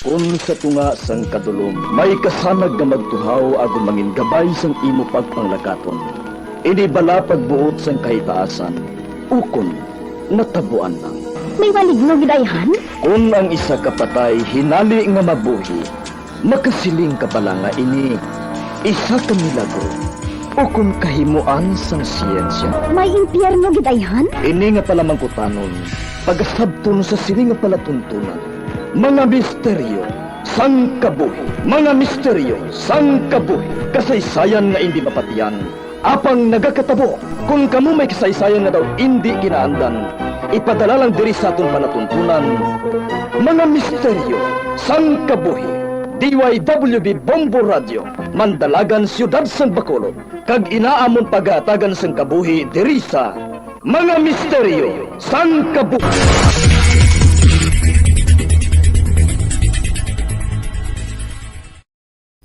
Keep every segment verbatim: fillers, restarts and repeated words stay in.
Kon sa tunga sang kadulom may kasanag nga magtuhaw agod mangin gabay sang imo pagpanglakaton, ini bala pagbuot sang kahitaasan, ukon natabuan lang. May maligno gid ayhan? Kon ang isa ka patay hinali nga mabuhi, makasiling ka bala nga ini isa ka milagro ukon kahimoan sang siyensya? May impyerno gid ayhan? Ini nga palamangkutanon, pagasabton sa sini nga palatuntunan. Mga misteryo sang kabuhi. Mga misteryo sang kabuhi. Kasaysayan nga indi mapatian, apang nagakatabo. Kon kamo may kasaysayan nga daw indi kinaandan, ipadala lang diri sa aton palatuntunan. Mga misteryo sang kabuhi. D Y W B Bombo Radio, Mandalagan, Siyudad sang Bacolod, kag ina amon pagahatagan sang kabuhi diri sa Mga Misteryo sang Kabuhi.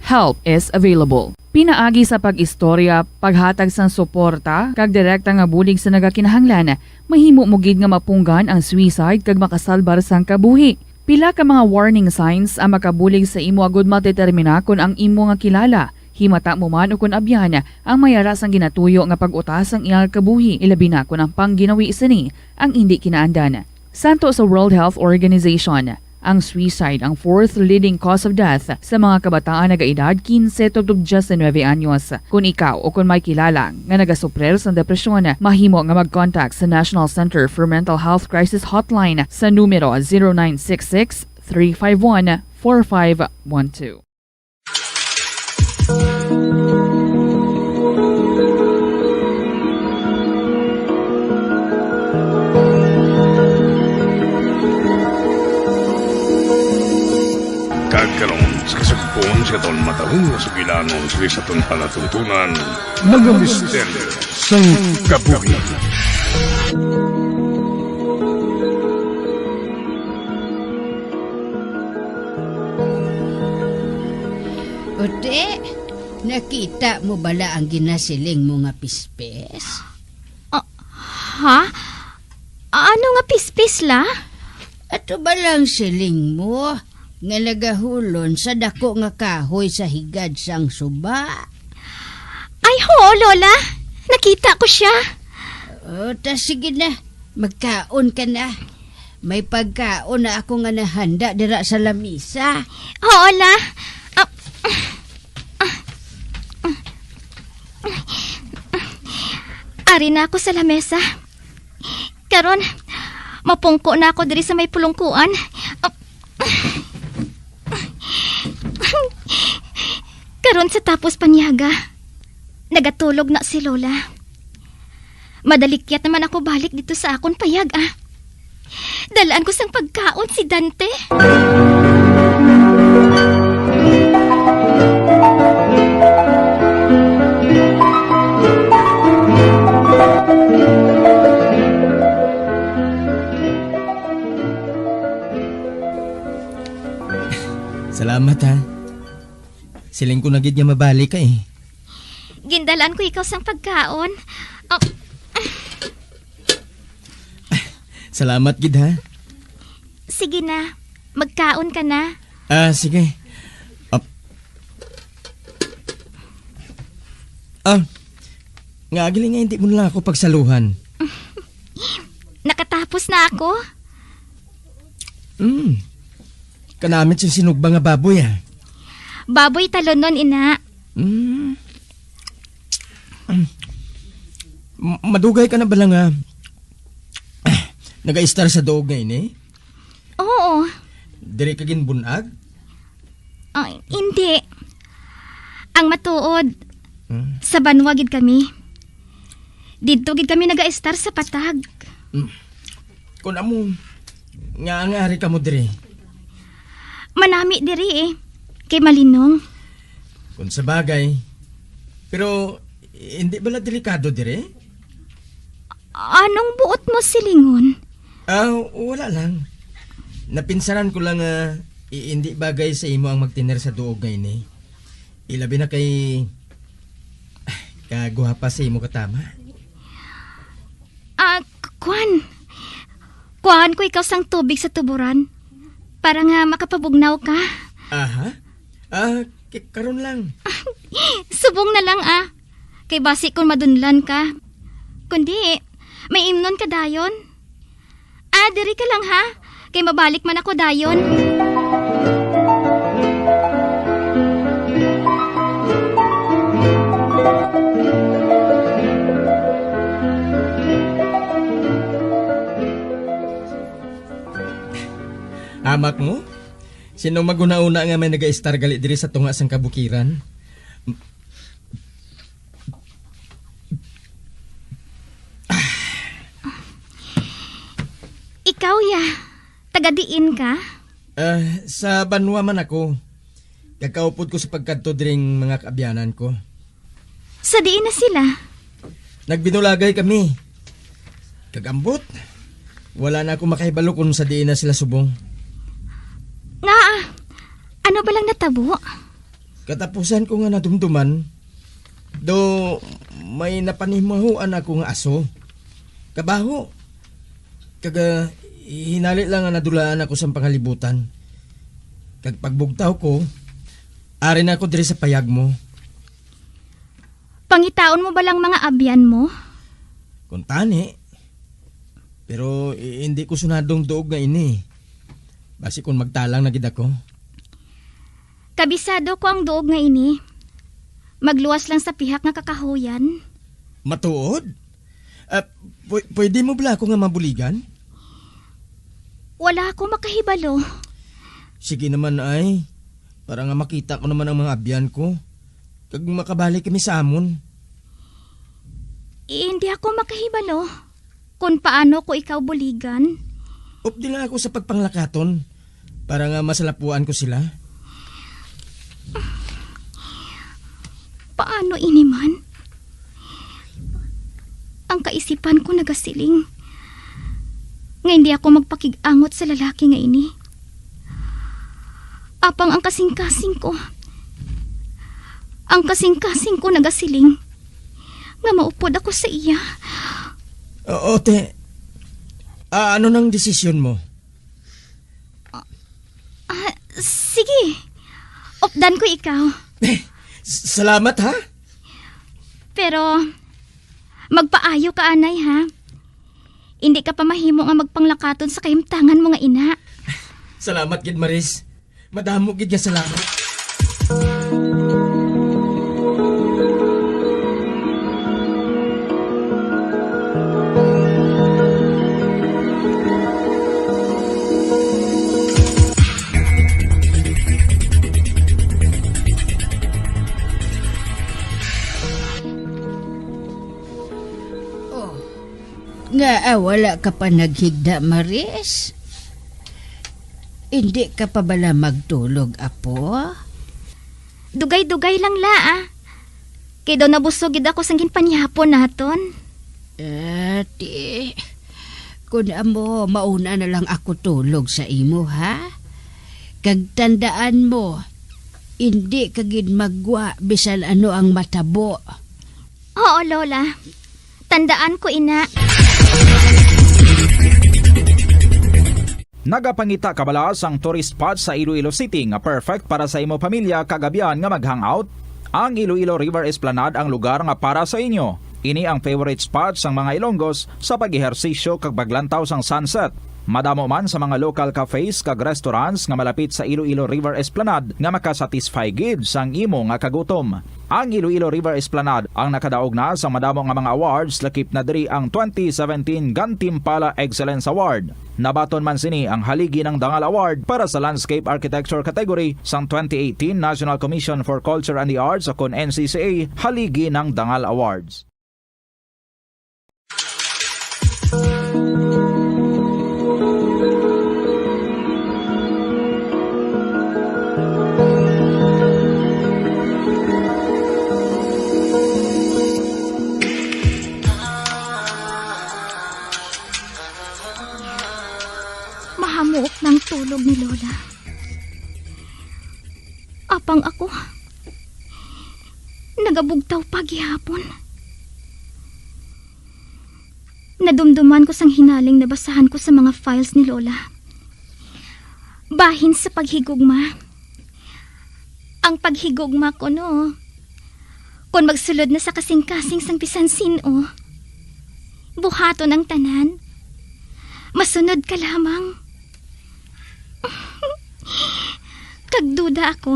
Help is available. Pinaagi sa pag-istorya, paghatag sang suporta, kag direkta nga bulig sa nagakinahanglan, mahimo mo gid nga mapunggan ang suicide kag makasalbar sang kabuhi. Pila ka mga warning signs ang makabulig sa imo agud madetermina kon ang imo nga kilala, himata mo man ukon abyan, ang may ara sang ginatuyo nga pag-uta sang iyang kabuhi, ilabi na kon ang pangginawi sini ang indi kinaandan. Santo sa World Health Organization, ang suicide ang fourth leading cause of death sa mga kabataan nagaedad quince tubtob diecinuebe anyos. Kon ikaw o kon may kilala nga nagasuprir sang depresyon, mahimo nga mag-contact sa National Center for Mental Health Crisis Hotline sa numero zero nine six six, three five one, four five one two. Kag karon, sa kasugpon sa aton matahong nga sugilanon sa aton palatuntunan, mga misteryo sang kabuhi. Uti, nakita mo bala ang ginasiling mo nga pispis? Ah, ha? Ano nga pispis, La? Ato bala ang siling mo nga nagahulon sa dako nga kahoy sa higad sang suba? Ay, hoo, Lola. Nakita ko sia. O, ta sige na. Magkaon ka na. May pagkaon na ako nga nahanda dira sa lamisa. Oo, La. Ah, ah, ah. Ari na ako sa lamesa. Karon, mapungko na ako diri sa may pulungkuan. Ah, karon sa tapos panyaga, nagatulog na si Lola. Madalikyat naman ako balik dito sa akon payag, ah. Dalaan ko sang pagkaon si Dante. Salamat, ha. Siling ko na gid nga mabalik ka, eh. Gindalaan ko ikaw sang pagkaon. Oh. Salamat gid, ha. Sige na. Magkaon ka na. Ah, sige. Ap-, ah, nga agi lang nga hindi mo na ako pagsaluhan. Nakatapos na ako. Mm. Kanamit sing sinugba nga baboy, ah. Baboy talonon, ina. Mm. M-, madugay ka na bala nga nagaistar sa duog nga ini? Oo. Diri ka ginbun-ag? Ah, hindi. Ang matuod, Hmm? sa banwa gid kami. Didto gid kami nagaistar sa patag. Hmm. Kun amo, nga, nga ari kamo diri? Manami diri, eh. Kay malinong. Kun sa bagay. Pero, hindi bala delikado diri? Anong buot mo silingon? Ah, wala lang. Napinsaran ko lang nga i-, hindi bagay sa imo ang magtiner sa duog nga ini. Ilabi na kay, ah, kaguhapa sa imo katama. Ah, k-, kwan. Kuhaan ko ikaw sang tubig sa tuburan. Para nga makapabugnaw ka. Aha. Ah, ki-, karon lang. Subong na lang, ah. Kay basi kon madunlan ka. Kundi, may imnon ka dayon. Ah, diri ka lang, ha? Kay mabalik man ako dayon. Amak mo? Sino maghunahuna nga may nagaistar gali diri sa tunga sang kabukiran? Ikaw, ya. Taga diin ka? Ah, sa banwa man ako. Kakaupod ko sa pagkadto diring mga kaabyanan ko. Sa diin na sila? Nagbinulagay kami. Kag ambot, wala na ako makahibalo kung sa diin na sila subong. Nga, ano ba lang natabo? Katapusan ko nga nadumduman, do may napanimahuan ako nga aso. Kabaho. Kag, ah, hinali lang nga nadulaan ako sang pangalibutan. Kag pagbugtaw ko, ari na ako diri sa payag mo. Pangitaon mo ba lang mga abyan mo? Kung tani. Pero i-, hindi ko sunadong duog nga ini. Basi kung magtalang na gid ako. Kabisado ko ang duog nga ini. Magluwas lang sa pihak nga kakahuyan. Matuod? Ah, pw-, pwede mo bala ako nga mabuligan? Wala ako makahibalo. Sige naman ay, para nga makita ko naman ang mga abyan ko. Kag makabalik kami sa amon. Hindi ako makahibalo kung paano ko ikaw buligan. Updi lang ako sa pagpanglakaton para nga masalapuan ko sila. Paano ini man? Ang kaisipan ko nagasiling nga hindi ako magpakig-angot sa lalaki nga ini. Apang ang kasing-kasing ko, ang kasing-kasing ko nagasiling nga maupod ako sa iya. O, o, te, ah, ano nang desisyon mo? Ah, sige. Updan ko ikaw. Eh, s-, salamat, ha? Pero, magpaayo ka, anay, ha? Hindi ka pa mahimo nga magpanglakaton sa kahimtangan mo nga ina. Salamat gid, Maris. Madamo gid nga salamat. Oh, ngaa wala ka pa naghigda, Maris? Hindi ka pa bala magtulog, apo? Dugay-dugay lang la, ah. Kay daw nabusog gid ako sang ginpanihapon naton. Ati, kun amo, mauna na lang ako tulog sa imo, ha? Kag tandaan mo, indi ka gid maggwa bisan ano ang matabo. Oo, Lola. Tandaan ko ina. Nagapangita ka bala sang tourist spot sa Iloilo City nga perfect para sa imo pamilya kag abyan nga mag-hangout? Ang Iloilo River Esplanade ang lugar nga para sa inyo. Ini ang favorite spot sang mga Ilonggos sa pag-ehersisyo kag paglantaw sang sunset. Madamo man sa mga local cafes kag restaurants nga malapit sa Iloilo River Esplanade nga makasatisfy gid sang imo nga kagutom. Ang Iloilo River Esplanade ang nakadaog na sang madamo nga mga awards, lakip na diri ang twenty seventeen Gantimpala Excellence Award. Nabaton man sini ang Haligi ng Dangal Award para sa Landscape Architecture category sang twenty eighteen National Commission for Culture and the Arts o kon N C C A Haligi ng Dangal Awards. Mahamuok na ang tulog ni Lola. Apang ako, nagabugtaw pa gihapon. Nadumduman ko sang hinaling nabasahan ko sa mga files ni Lola. Bahin sa paghigugma. Ang paghigugma kuno, kon magsulod na sa kasing-kasing sang bisan sin-o, buhaton ang tanan. Masunod ka lamang. Kag duda ako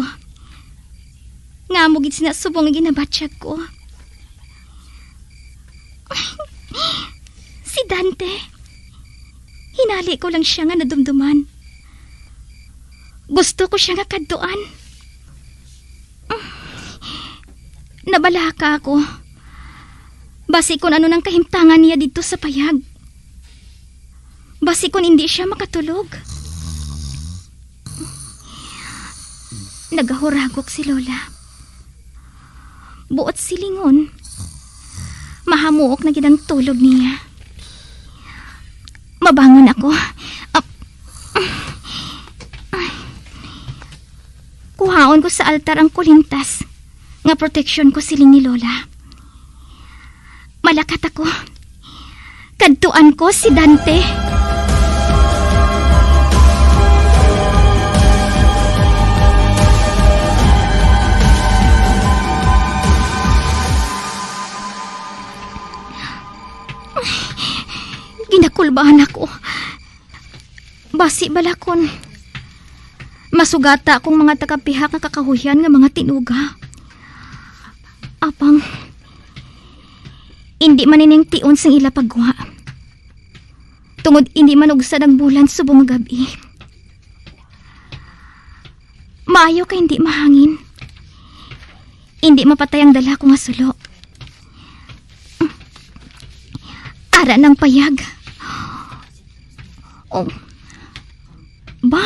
nga amo gid sina subong nga ginabatyag ko. Si Dante, hinali ko lang sia nga nadumduman. Gusto ko sia nga kadtuan. Nabalaka ako. Basi kun ano nang kahimtangan niya didto sa payag. Basi kun indi sia makatulog. Nagahuragok si Lola. Buot silingon, mahamuok na gid ang tulog niya. Mabangon ako. Ah, kuhaon ko sa altar ang kulintas nga proteksyon ko, siling ni Lola. Malakat ako. Kadtuan ko si Dante. Ginakulbaan ako. Basi bala kon masugata akong mga tagapihak nga kakahuyan nga mga tinuga. Apang, indi man ining tion sang ila paggwa. Tungod indi man ugsad ang bulan subong nga gab-i. Maayo kay indi mahangin. Indi mapatay ang dala ko nga sulo. Ara nang payag. Oh. Ba?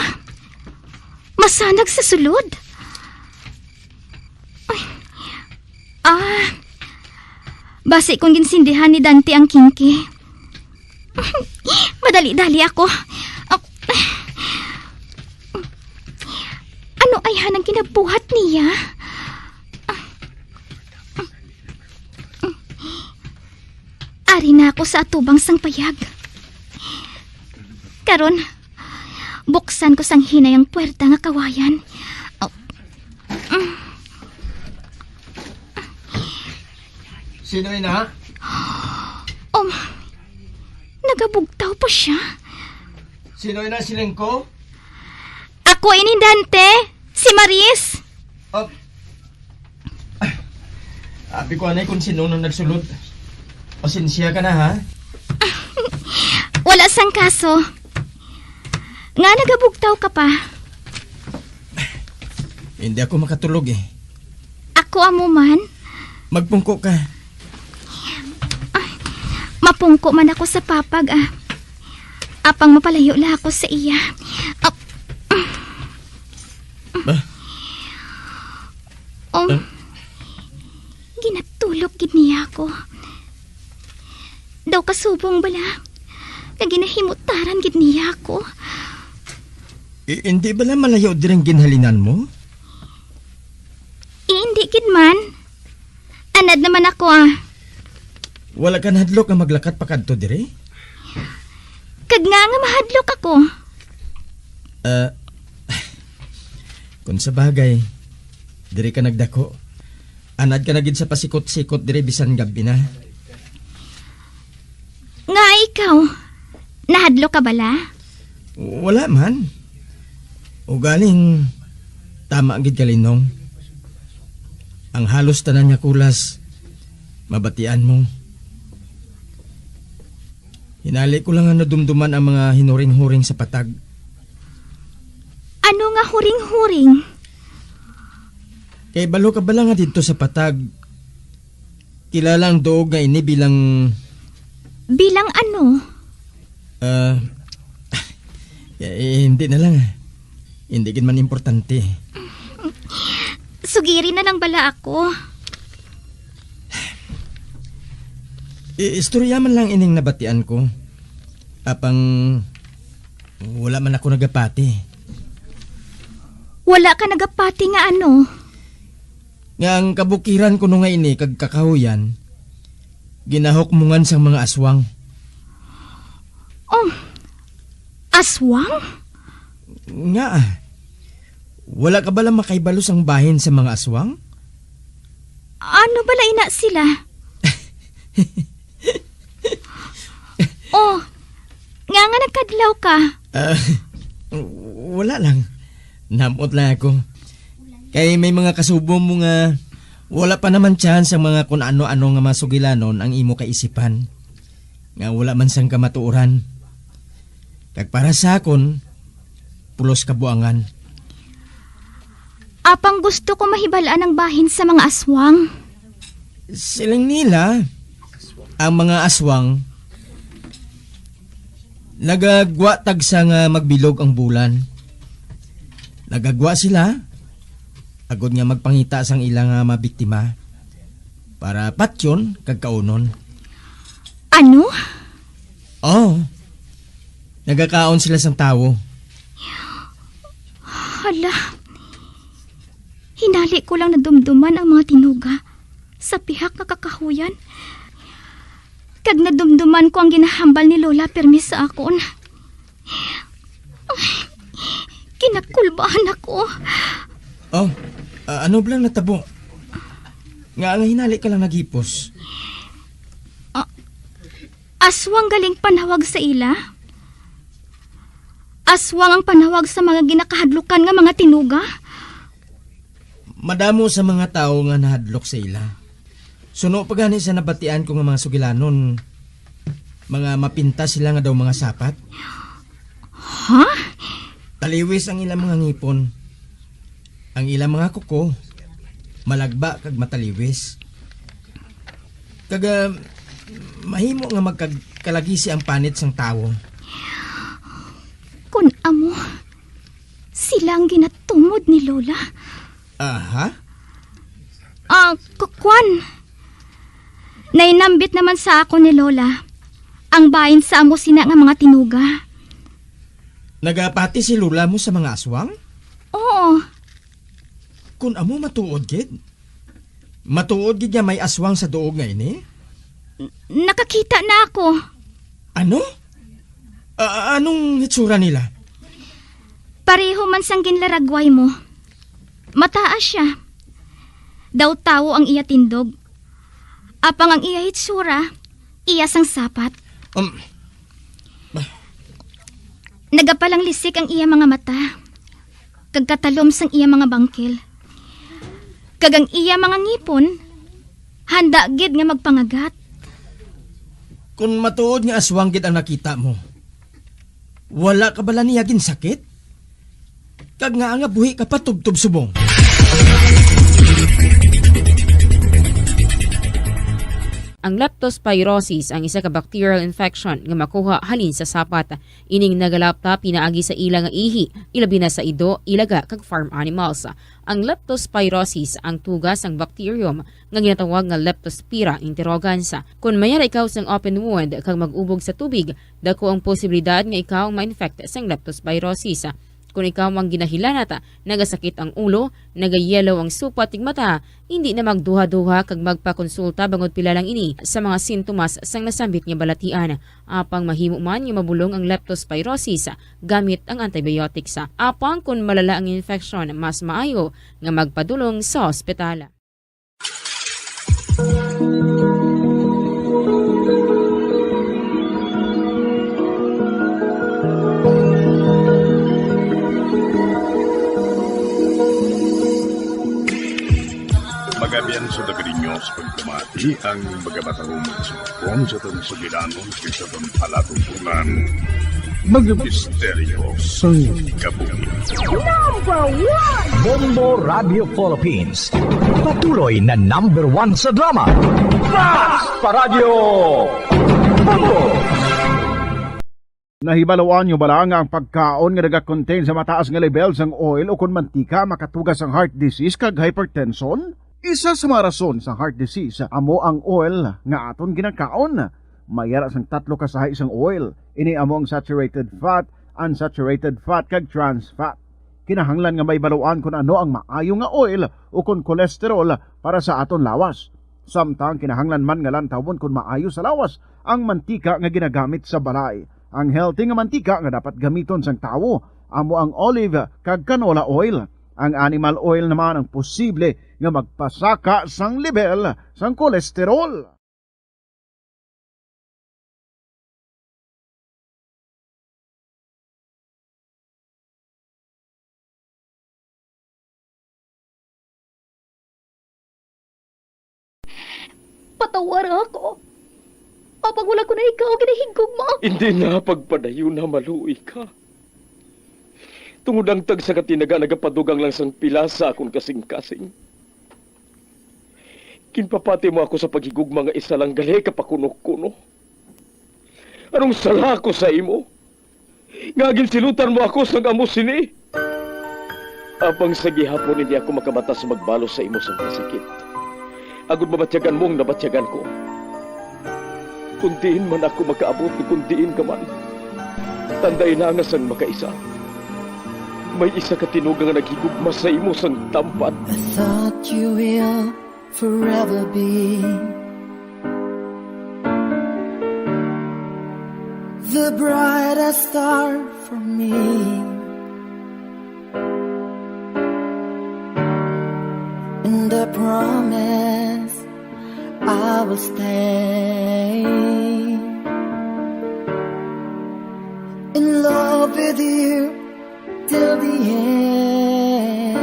Masanag sa sulod? Ay. Ah. Basi kung ginsindihan ni Dante ang kingki. Madali-dali ako. Ah. Ano ay hanang ginabuhat niya? Ari na ako sa atubang sang payag. Karon, buksan ko sang hinay ang puwerta nga kawayan. Oh. Sino ina? Um, nagabugtaw pa siya. Sino ina, siling ko? Ako ini, Dante, si Maris. Oh. Abi ko anay kung sino nang nagsulod. Pasensya ka na, ha? Wala sang kaso. Nga nagabugtaw ka pa? Hindi ako makatulog, eh. Ako amo man. Magpungko ka. Ay, mapungko man ako sa papag, ah. Apang mapalayo lang ako sa iya. Ah. Ba? Um, Ah? Ginatulok gid niya ako. Daw kasubong bala nga ginahimutaran gid niya ako. I-, hindi bala malayo diring ginhalinan mo? Indi gid man. Anad naman ako, ah. Wala ka nahadlok nga maglakat pa kadto diri? Kag nga nga mahadlok ako. Ah, kung sa bagay, diri ka nagdako. Anad ka na gid sa pasikot-sikot diri bisan gab-i na. Nga ikaw, nahadlok ka bala? Wala man. Ugaling, tama gid ka, Linong. Ang halos tanan nga kulas, mabatian mo. Hinali ko lang nga nadumduman ang mga hinuring-huring sa patag. Ano nga huring-huring? Kay balo ka bala nga didto sa patag, kilala ang duog nga ini bilang Bilang ano? Ah, eh, hindi na lang, ah. Hindi gid man importante. Sugiri na lang bala ako. I-, istorya man lang ining nabatian ko. Apang wala man ako nagapati. Wala ka nagapati nga ano? Nga ang kabukiran kuno nga ini kag kakahuyan, ginahukmongan sang mga aswang. Oh, aswang? Nga, wala ka bala makahibalo sang bahin sa mga aswang? Ano bala ina sila? Oh, nga nga nagkadlaw ka? Ah, wala lang. Namot lang ako. Kay may mga kasubo mo nga wala pa naman chance ang mga kun ano-ano nga mga sugilanon ang imo kaisipan, nga wala man sang kamatuoran. Kag para sa akon, pulos kabuangan. Apang gusto ko mahibal-an ang bahin sa mga aswang. Siling nila, ang mga aswang nagagwa tagsa nga magbilog ang bulan. Nagagwa sila agod nga magpangita sang ila nga mga biktima para patyon kag kaunon. Ano? Oh, nagakaon sila sang tawo. Hala, hinali ko lang nadumduman ang mga tinuga sa pihak nga kakahuyan. Kag nadumduman ko ang ginahambal ni Lola pirmi sa akon. Ay, kinakulbaan ako. Oh, ah, ano blang natabo? Nga nga hinali ka lang naghipos? Ah, aswang galing panawag sa ila? Aswang ang panawag sa mga ginakahadlukan nga mga tinuga? Madamo sa mga tawo nga nahadlok sa ila. Suno pa gani sa nabatian ko nga mga sugilanon, mga mapintas sila nga daw mga sapat. Ha? Taliwis ang ilang mga ngipon. Ang ilang mga kuko, malagba kag mataliwis. Kag, ah, mahimo nga magkag-, kalagisi ang panit sang tawo. Kun amo, sila ang ginatumod ni Lola. Aha? Ah, kukwan. Nainambit naman sa ako ni Lola ang bahin sa amo sina nga mga tinuga. Nagapati si Lola mo sa mga aswang? Oo. Kun amo matuod gid? Matuod gid nga may aswang sa duog nga ini? N-, nakakita na ako. Ano? A-, anong hitsura nila? Pareho man sang ginlaragway mo. Mataas siya. Daw tawo ang iya tindog. Apang ang iya hitsura, iya sang sapat. Um, Nagapalanglisik ang iya mga mata, kag katalom sang iya mga bangkil, kag ang iya mga ngipon handa gid nga magpangagat. Kon matuod nga aswang gid ang nakita mo, wala ka bala niya ginsakit? Kag ngaa nga buhi ka pa tubtob subong? Ang leptospirosis ang isa ka bacterial infection nga makuha halin sa sapat. Ining nagalapta pinaagi sa ila nga ihi, ilabi na sa ido, ilaga, kag farm animals. Ang leptospirosis ang tuga sang bacterium nga ginatawag nga Leptospira interrogans. Kon mayara ikaw sang open wound kag mag-ubog sa tubig, dako ang posibilidad nga ikaw ma-infect sang leptospirosis. Kon ikaw ang ginahilanat, nagasakit ang ulo, nagayellow ang supat ning mata, hindi na magduha-duha kag magpakonsulta bangod pila lang ini sa mga sintomas sang nasambit nga balatian. Apang mahimo man nga mabulong ang leptospirosis gamit ang antibiotics. Apang kon malala ang infeksyon, mas maayo nga magpadulong sa ospital. Magabian sa taga ninyo sa pagpamati ang magabatahong mga sumpong sa atong sugilanon kag sa atong palatumpulan. Mga misteryo sang kabuhi. Number one! Bombo Radio Philippines. Patuloy na number one sa drama. Fast Paradyo! Bombo! Nahibaluan nyo bala nga ang pagkaon nga nagakontain sa mataas nga level sang oil ukon mantika makatuga sang heart disease kag hypertension? Isa sa mga rason sang heart disease amo ang oil nga aton ginakaon. May ara sang tatlo ka sahi sang oil. Ini amo ang saturated fat, unsaturated fat, kag trans fat. Kinahanglan nga mahibaluan kon ano ang maayo nga oil ukon cholesterol para sa aton lawas. Samtang kinahanglan man nga lantawon kon maayo sa lawas ang mantika nga ginagamit sa balay. Ang healthy nga mantika nga dapat gamiton sang tawo amo ang olive kag canola oil. Ang animal oil naman ang posible nga magpasaka sang lebel sang kolesterol. Patawara ako. Apang wala ko na ikaw ginahigugma. Hindi na pagpadayon na maluoy ka. Tungod ang tagsa ka tinaga nagapadugang lang sang pila sa akon kasing-kasing. Ginpapati mo ako sa paghigugma nga isa lang gali ka pakuno-kuno. Anong sala ako sa imo? Nga ginsilutan mo ako sang amo sini? Apang sa gihapon hindi ako makabata sa magbalo sa imo sang kasakit. Agod mabatyagan mo ang nabatyagan ko. Kung diin man ako makaabot, kung diin ka man, tandai na nga sang makaisa, may isa ka tinuga nga naghigugma sa imo sang tampad. I thought you will forever be the brightest star for me. And I promise I will stay in love with you till the end.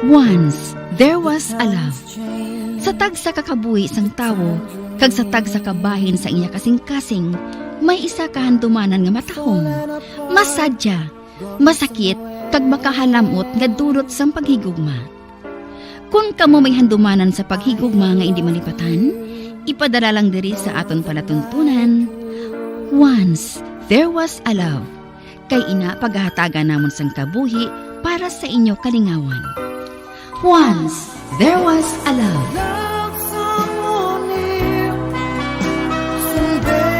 Once there was a love. Sa tagsa ka kabuhi sang tawo kag sa tagsa ka bahin sa iya kasing-kasing, may isa ka handumanan nga matahom, masadya, masakit, kag makahalam-ot nga dulot sang paghigugma. Kon kamo may handumanan sa paghigugma nga indi malipatan, ipadala lang diri sa aton palatuntunan, Once There Was a Love. Kay ina, paghahatagan namon sang kabuhi para sa inyo kalingawan. Once There Was a Love. Love someone new someday,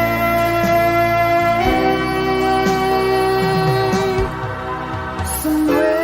somewhere.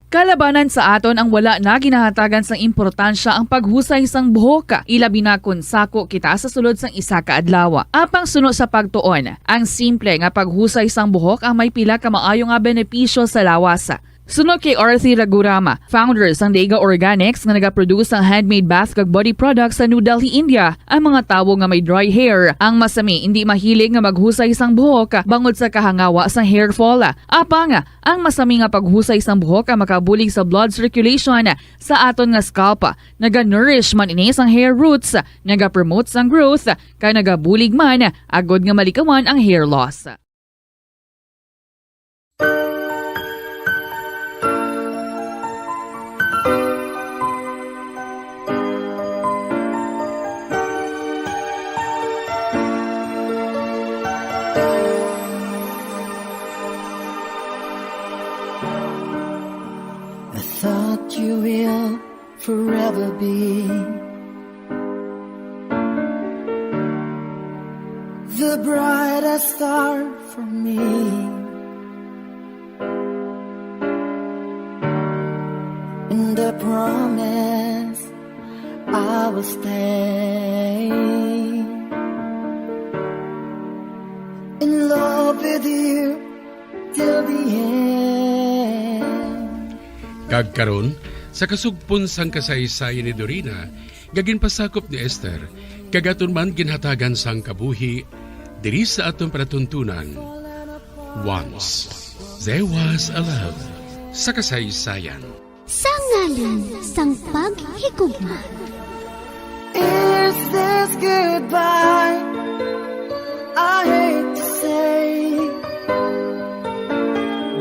Kalabanan sa aton ang wala na ginahatagan sang importansya ang paghusay sang buhok, ilabi na kon sako kita sa sulod sang isa ka adlaw. Apang suno sa pagtuon, ang simple nga paghusay sang buhok ang may pila ka maayo nga benepisyo sa lawas. Suno kay Arthi Raghuram, founder sang Dega Organics nga nagaproduce sang handmade bath kag body products sa New Delhi, India, ang mga tawo nga may dry hair ang masami indi mahilig nga maghusay sang buhok bangod sa kahangawa sang hair fall. Apang, ang masami nga paghusay sang buhok ang makabulig sa blood circulation sa aton nga scalp. Naga-nourish man ini sang hair roots, nagapromote sang growth, kag nagabulig man agod nga malikawan ang hair loss. I thought you will forever be the brightest star for me. And I promise I will stay in love with you till the end. Kag karon, sa kasugpon sang kasaysayan ni Dorina, nga ginpasakop ni Esther, kag aton man ginhatagan sang kabuhi diri sa aton palatuntunan, Once There Was a Love, sa kasaysayan. Sa ngalan sang paghigugma. Is this goodbye? I hate to say,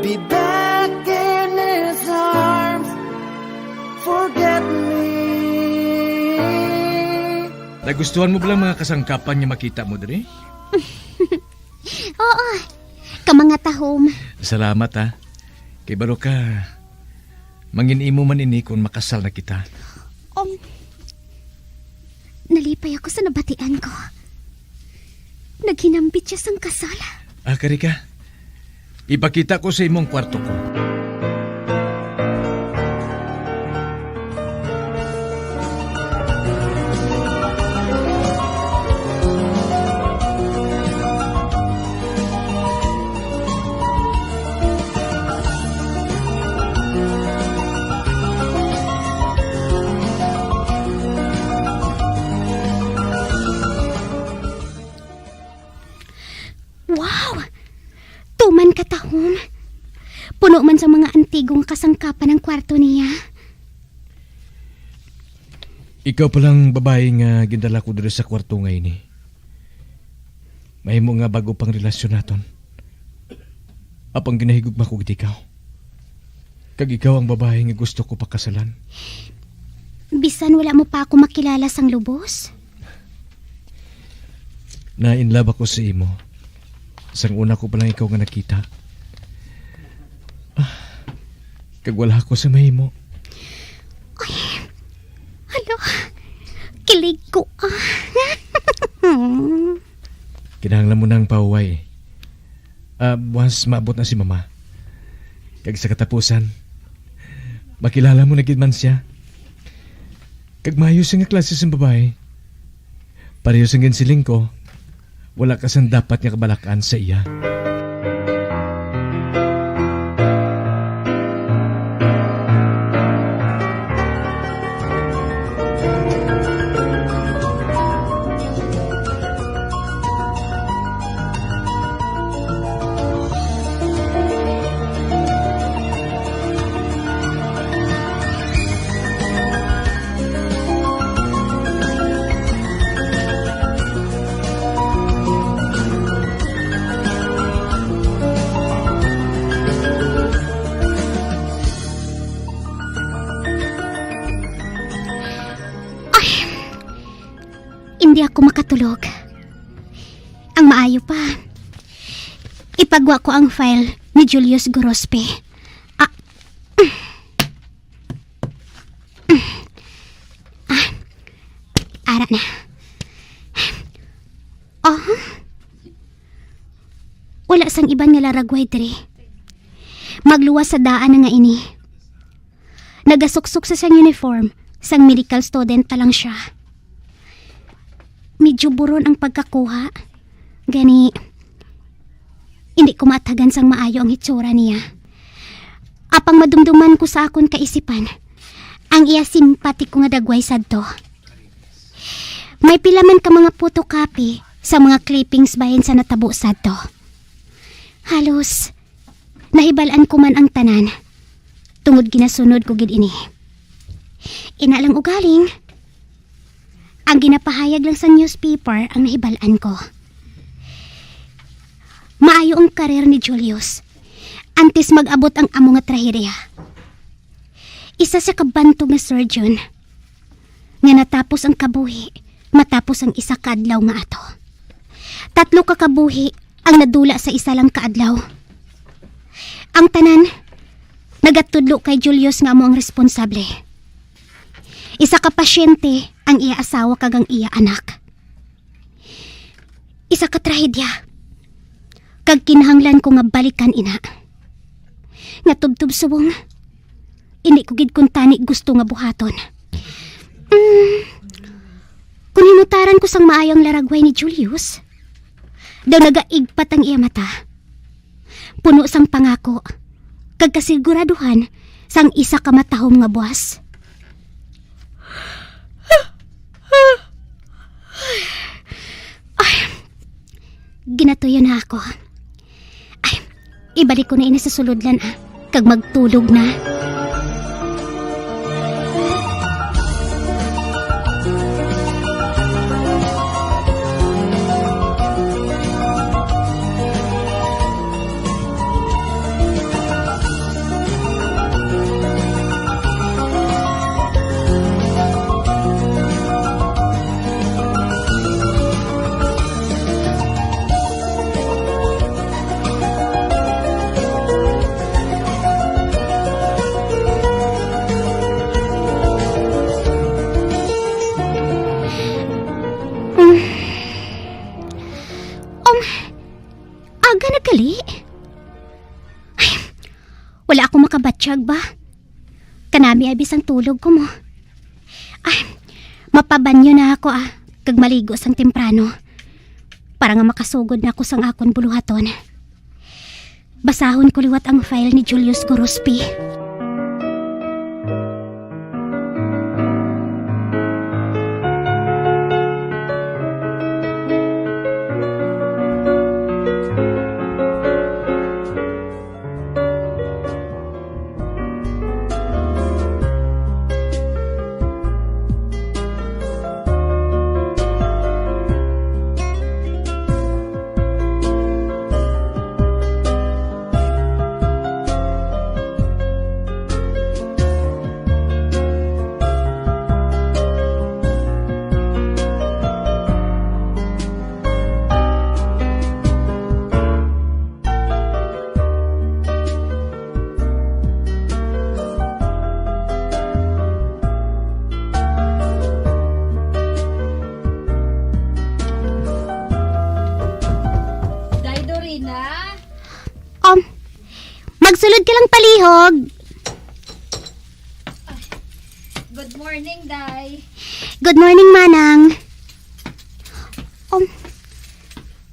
be back in his arms. Forget me. Nagustuhan mo bala ang mga kasangkapan nga makita mo diri? Oo, ka mga tahom. Salamat, ha. Kay baro ka, mangin-imo man ini kon makasal na kita. Um, nalipay ako sa nabatian ko. Naghinambit siya sang kasal. Ah, kari ka. Ipakita ko sa imong kwarto ko. Wow! Tuman ka tahom. Puno man sang mga antigo nga kasangkapan ang kwarto niya. Ikaw pa lang babayi nga gindala ko diri sa kwarto nga ini. Mahimo nga bago pang relasyon naton. Apang ginahigugma ko gid ikaw. Kag ikaw ang babayi nga gusto ko pakasalan. Bisan wala mo pa ako makilala sang lubos? Na-in love ako sa imo. Sang una ko pa lang ikaw nga nakita. Ah, kag wala ako sa mahimo. Ay, hala, kilig ko, ah. Kinahanglan mo nang pahuway. Ah, buwas maabot na si Mama. Kag sa katapusan, makilala mo na gid man siya. Kag maayo siya nga klase sang babayi. Pareho sang ginsiling ko, wala ka sang dapat nga kabalak-an sa iya. Ay, hindi ako makatulog. Ang maayo pa, ipagwa ko ang file ni Julius Gorospe. Ah, ah, ara na. Ah, wala sang iban nga laragway diri. Magluwas sa daan na nga ini. Nagasuksok sa siyang uniform, sang medical student pa lang siya. Medyo buron ang pagkakuha. Gani, hindi ko matagan sang maayo ang hitsura niya. Apang madumduman ko sa akon kaisipan ang iya simpatiko nga dagway sadto. May pila man ka mga photocopy sa mga clippings bahin sa natabo sadto. Halos nahibal-an ko man ang tanan, tungod ginasunod ko gid ini. Ina lang ugaling, ang ginapahayag lang sa newspaper ang nahibal-an ko. Maayo ang karir ni Julius antes mag-abot ang amo nga trahedya. Isa siya ka bantog nga surgeon nga natapos ang kabuhi matapos ang isa ka adlaw nga ato. Tatlo ka kabuhi ang nadula sa isa lang ka adlaw. Ang tanan nagatudlo kay Julius nga amo ang responsable. Isa ka pasyente ang iya asawa kag ang iya anak. Isa ka trahedya, kag kinahanglan ko nga balikan ina. Nga tubtob subong, hindi ko gid kuntani gusto nga buhaton. Mm, kung hinutaran ko sang maayo ang laragway ni Julius, daw nagaigpat ang iya mata. Puno sang pangako, kag kasiguraduhan sang isa ka matahom nga buwas. Ay, ginatuyo na ako. Ay, ibalik ko na ini sa sulodlan, ah, kag magtulog na. Um, aga na gali. Ay, wala ako makabatyag ba. Kanami abi sang tulog ko mo. Ay, mapabanyo na ako, ah, kag maligo sang temprano, para nga makasugod na ako sang akon buluhaton. Basahon ko liwat ang file ni Julius Gorospi. Sulod ka lang palihog. Good morning, Day. Good morning, Manang. Um,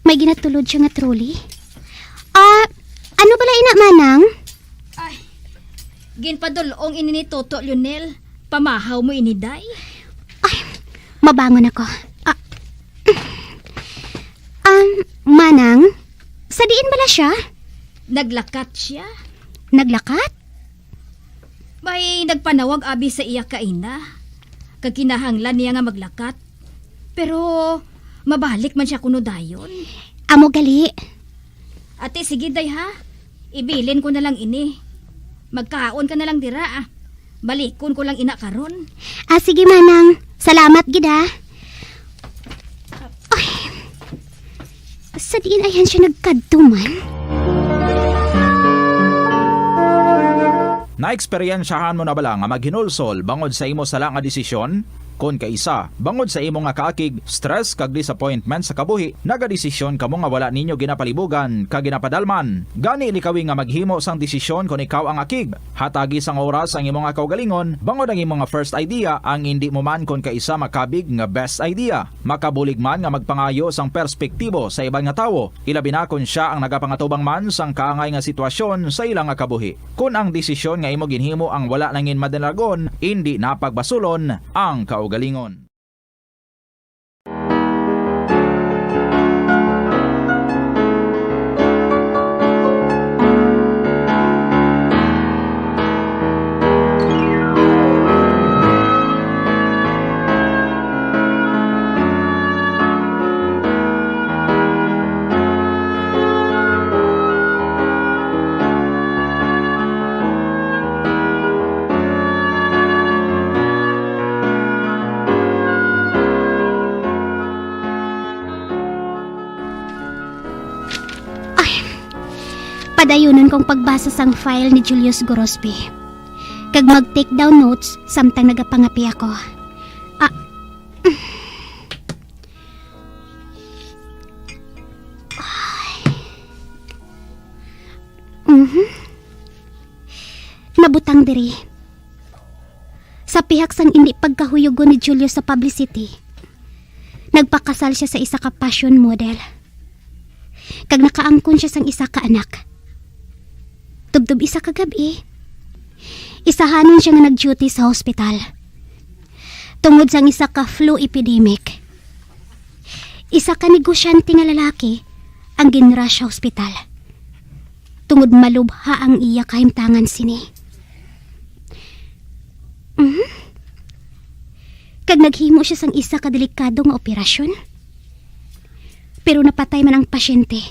may ginatulod siya nga trolley. Ah, ano bala ina, Manang? Ay, ginpadul-ong ini ni Toto Lionel. Pamahaw mo ini, Day? Ay, mabangon ako. Ah, um, Manang, sa diin bala siya? Naglakat siya. Naglakat? May nagpanawag abi sa iya kaina, kag kinahanglan niya nga maglakat. Pero mabalik man siya kuno dayon. Amo gali. Ate, sige, Day, ha? Ibilin ko na lang ini. Magkaon ka na lang dira, ah. Balikon ko lang ina karon. Ah, sige, Manang. Salamat gid, ah. Ay, sa diin ayan siya nagkadto man? Naeksperyensyahan mo na bala nga maghinulsol bangod sa imo sala nga desisyon? Kon kaisa, bangod sa imo nga kaakig, stress kag disappointment sa kabuhi, nagadesisyon kamo nga wala ninyo ginapalibugan kag ginapadalman. Gani, likawi nga maghimo sang desisyon kon ikaw ang akig. Hatagi sang oras ang imo nga kaugalingon, bangod ang imo nga first idea ang indi mo man kon kaisa makabig nga best idea. Makabulig man nga magpangayo sang perspektibo sa iban nga tawo, ilabi na kon sia ang nagapangatubang man sang kaangay nga sitwasyon sa ila nga kabuhi. Kon ang desisyon nga imo ginhimo ang wala nangin madalagon, indi na pagbasulon ang kaugalingon. Ay, padayunon kong pagbasa sang file ni Julius Gorospe, kag mag-take down notes samtang nagapangape ako. Ah. Ay. Mhm. Nabutang diri. Sa pihak sang indi pagkahuyugon ni Julio sa publicity, nagpakasal sia sa isa ka fashion model. Kag nakaangkon sia sang isa ka anak. Tubtob isa ka gab-i, isahanon sia nga nag-duty sa hospital tungod sang isa ka flu epidemic. Isa ka negosyante nga lalaki ang ginrush sa hospital tungod malubha ang iya kahimtangan sini. Mhm. Kag naghimo sia sang isa ka delikado nga operasyon. Pero napatay man ang pasyente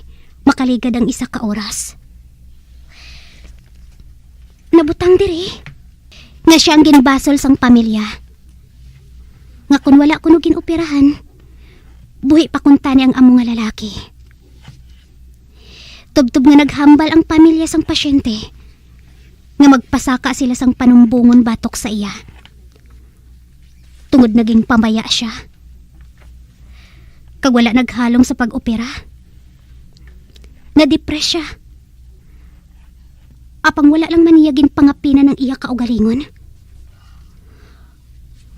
makaligad ang isa ka oras. Nabutang diri nga sia ang ginbasol sang pamilya, nga kon wala kuno gin-operahan, buhi pa kuntani ang amo nga lalaki. Tubtob nga naghambal ang pamilya sang pasyente nga magpasaka sila sang panumbongon batok sa iya, tungod naging pamaya sia kag wala naghalong sa pag-opera. Nadepress sia. Apang wala lang man niya ginpangapinan ang iya kaugalingon.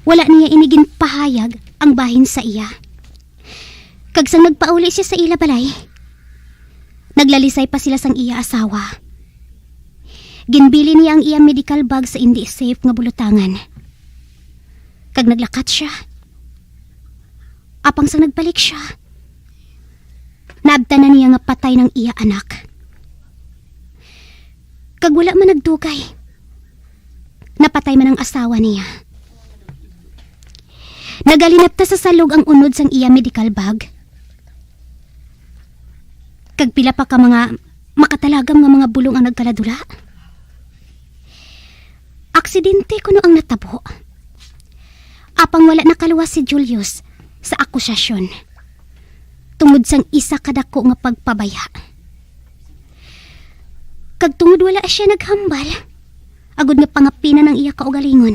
Wala niya ini ginpahayag ang bahin sa iya. Kag sang nagpauli sia sa ila balay, naglalisay pa sila sang iya asawa. Ginbilin niya ang iya medical bag sa indi safe nga bulotangan, kag naglakat sia. Apang sang nagbalik sia, naabtan na niya nga patay ang iya anak. Kag wala man nagdugay, napatay man ang asawa niya. Nagalinapta sa salog ang unod sang iya medical bag. Kag pila pa ka mga makatalagam nga mga bulong ang nagkaladula. Aksidente kuno ang natabo. Apang wala nakaluwas si Julius sa akusasyon tungod sang isa ka dako nga pagpabaya. Kag tungod wala sia naghambal, agod nga pangapinan ang iya kaugalingon,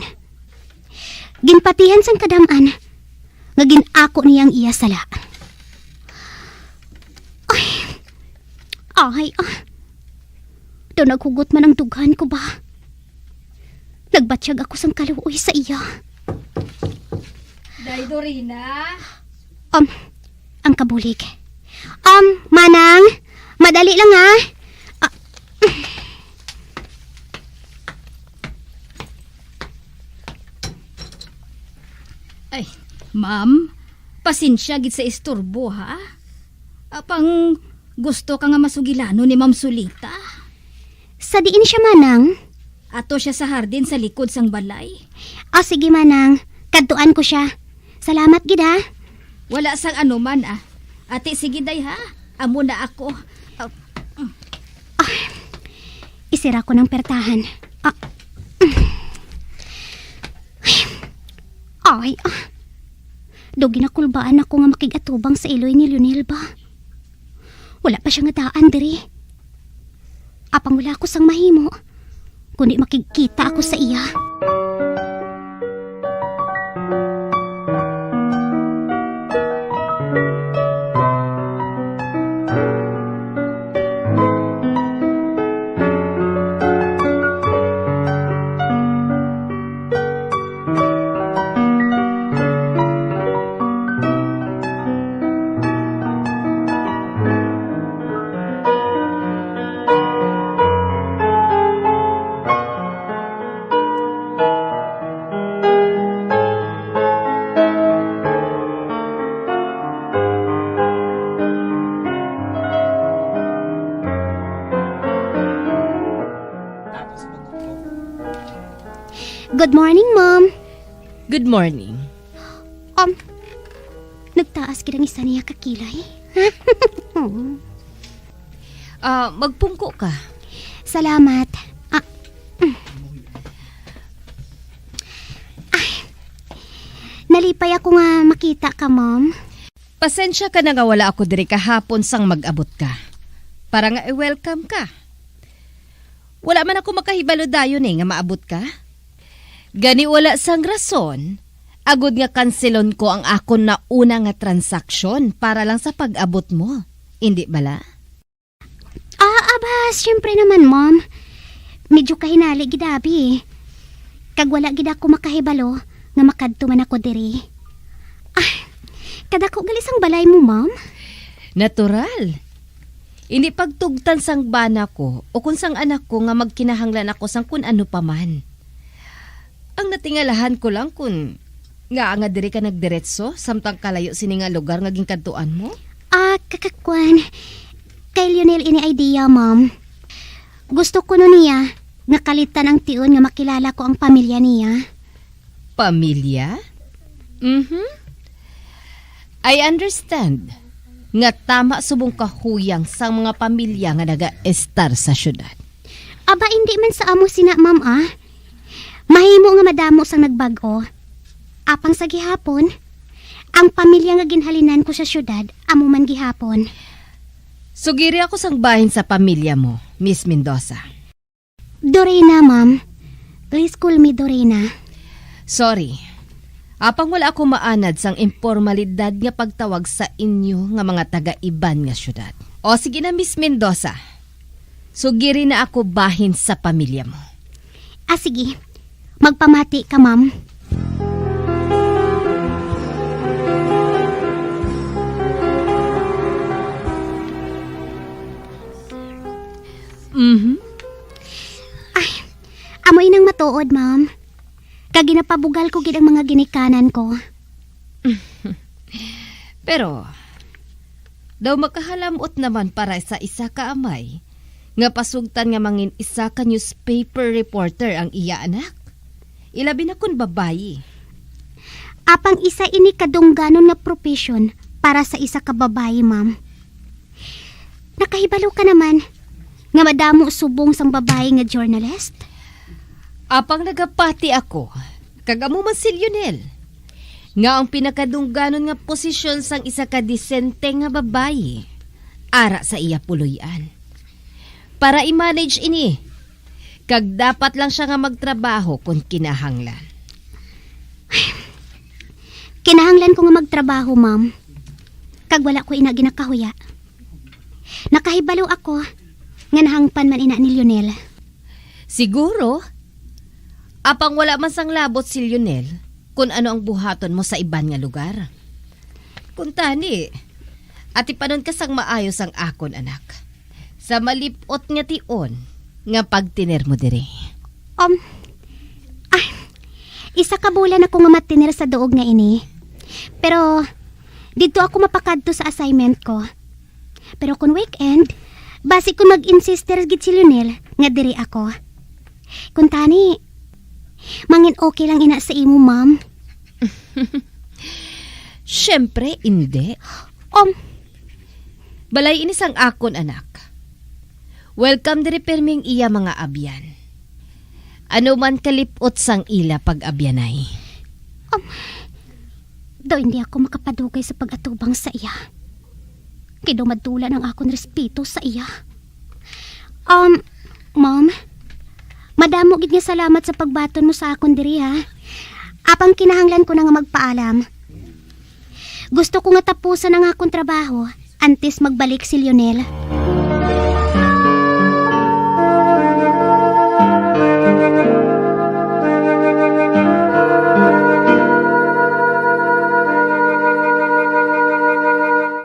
ginpatihan sang kadam-an nga gin-ako niya ang iya sala. Ay, ay, ah. Daw naghugot man ang dughan ko ba? Nagbatyag ako sang kaluoy sa iya. Day Dorina? Um, ang kabulig. Um, Manang, madali lang, ha? Ah, Ay, ma'am, pasensya gid sa istorbo, ha? Apang gusto ka nga masugilanon ni Ma'am Sulita? Sa diin siya, Manang? Ato siya sa hardin sa likod sang balay. Ah, sige, Manang. Kadtuan ko siya. Salamat gid, ha? Wala sang anuman, ah. Ate, sige, day, ha? Amo na ako. Ah, Isira ko ng pertahan. Ah. Ay, ah. Daw ginakulbaan ako nga makig-atubang sa iloy ni Lionel ba? Wala pa siya nga daan diri. Apang wala ako sang mahimo, kundi makigkita ako sa iya. Good morning, Ma'am. Good morning. Um, nagtaas gid ang isa niya ka kilay. Ah, magpungko ka. Salamat. Ah, mm. Ay, nalipay ako nga makita ka, Ma'am. Pasensya ka na nga wala ako diri kahapon sang mag-abot ka, para nga i-welcome ka. Wala man ako makahibalo dayon, eh, nga maabot ka. Gani wala sang rason, agod nga kanselon ko ang akon nauna nga transaksyon para lang sa pag-abot mo. Indi bala? Ah, aba, siyempre naman, Ma'am. Medyo kahinali gid abi, eh. Kag wala gid ako makahibalo nga makadto man ako diri. Ah, kadako gali sang balay mo, Ma'am? Natural. Indi pagtugtan sang bana ko o kon sang anak ko nga magkinahanglan ako sang kun ano pa man. Ang natingalahan ko lang kon ngaa nga diri ka nagdiretso samtang kalayo sini nga lugar nga ginkadtuan mo? Ah, kakakwan. Kay Lionel ini idea, Ma'am. Gusto kuno niya nga kalitan ang tion nga makilala ko ang pamilya niya. Pamilya? Mhm. I understand nga tama subong kahuyang sang mga pamilya nga nagaestar sa siyudad. Aba, indi man sa amo sina, Ma'am, ah. Mahimo nga madamo sang nagbag-o. Apang sa gihapon, ang pamilya nga ginhalinan ko sa siyudad, amo man gihapon. Sugiri ako sang bahin sa pamilya mo, Miss Mendoza. Dorina, ma'am. Please call me Dorina. Sorry. Apang wala ako maanad sang impormalidad nga pagtawag sa inyo nga mga taga-iban nga siyudad. O, sige na, Miss Mendoza. Sugiri na ako bahin sa pamilya mo. Ah, sige. Magpamati ka, ma'am. Mhm. Ay, amo inang matuod, ma'am. Kag ginapabugal ko gid ang mga ginikanan ko. Pero, daw makahalam-ot naman para sa isa ka amay nga pasugtan nga mangin isa ka newspaper reporter ang iya anak. Ilabi na kon babayi. Apang isa ini kadungganon nga profesyon para sa isa ka babayi, ma'am. Nakahibalo ka naman nga madamo subong sang babayi nga journalist? Apang nagapati ako, kag amo man si Lionel, nga ang pinakadungganon nga posisyon sang isa ka disente nga babayi ara sa iya puloy-an. Para i-manage ini, kag dapat lang siya nga magtrabaho kon kinahanglan. Kinahanglan ko nga magtrabaho, ma'am. Kag wala ko ina ginakahuya. Nakahibalo ako nga nahangpan man ina ni Lionel. Siguro, apang wala man sang labot si Lionel kun ano ang buhaton mo sa iban nga lugar. Kuntani, atipanon ka sang maayo sang akon anak, sa malip-ot nga tion nga pagtiner mo diri. Um, ay, isa ka bulan ako nga matiner sa duog nga ini. Pero, didto ako mapakadto sa assignment ko. Pero kung weekend, basi kung mag-insister gid si Lionel nga diri ako. Kuntani, mangin okay lang ina sa imo, ma'am? Siyempre, indi. Um, Balay ini sang akon anak. Welcome diri pirmi ang iya mga abyan. Ano man kalip-ot sang ila pag-abyanay. Um, daw hindi ako makapadugay sa pag-atubang sa iya. Kay daw madulan ang akon respeto sa iya. Um, Ma'am, madamo gid nga salamat sa pagbaton mo sa akon diri, ha. Apang kinahanglan ko na nga magpaalam. Gusto ko nga tapusan ang akon trabaho antes magbalik si Lionel.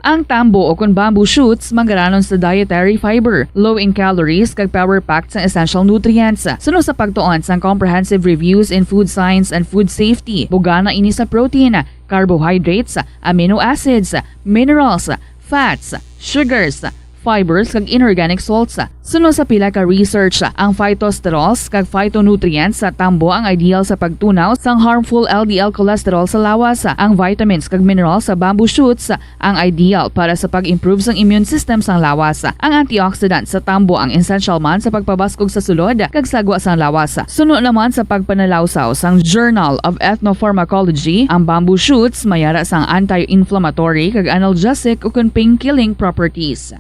Ang tambo o kon bamboo shoots mangaranon sa dietary fiber, low in calories, kag power-packed sang essential nutrients. Suno sa pagtuon sang Comprehensive Reviews in Food Science and Food Safety, bugana ini sa protein, carbohydrates, amino acids, minerals, fats, sugars, fibers, kag inorganic salts. Suno sa pila ka research, ang phytosterols kag phytonutrients sa tambo ang ideal sa pagtunaw sang harmful L D L cholesterol sa lawas. Ang vitamins kag minerals sa bamboo shoots ang ideal para sa pag-improve sang immune system sang lawas. Ang antioxidant sa tambo ang essential man sa pagpabaskog sa sulod kag sagwa sang lawas. Suno naman sa pagpanalawsaw sang Journal of Ethnopharmacology, ang bamboo shoots may ara sang anti-inflammatory kag analgesic ukon pain-killing properties.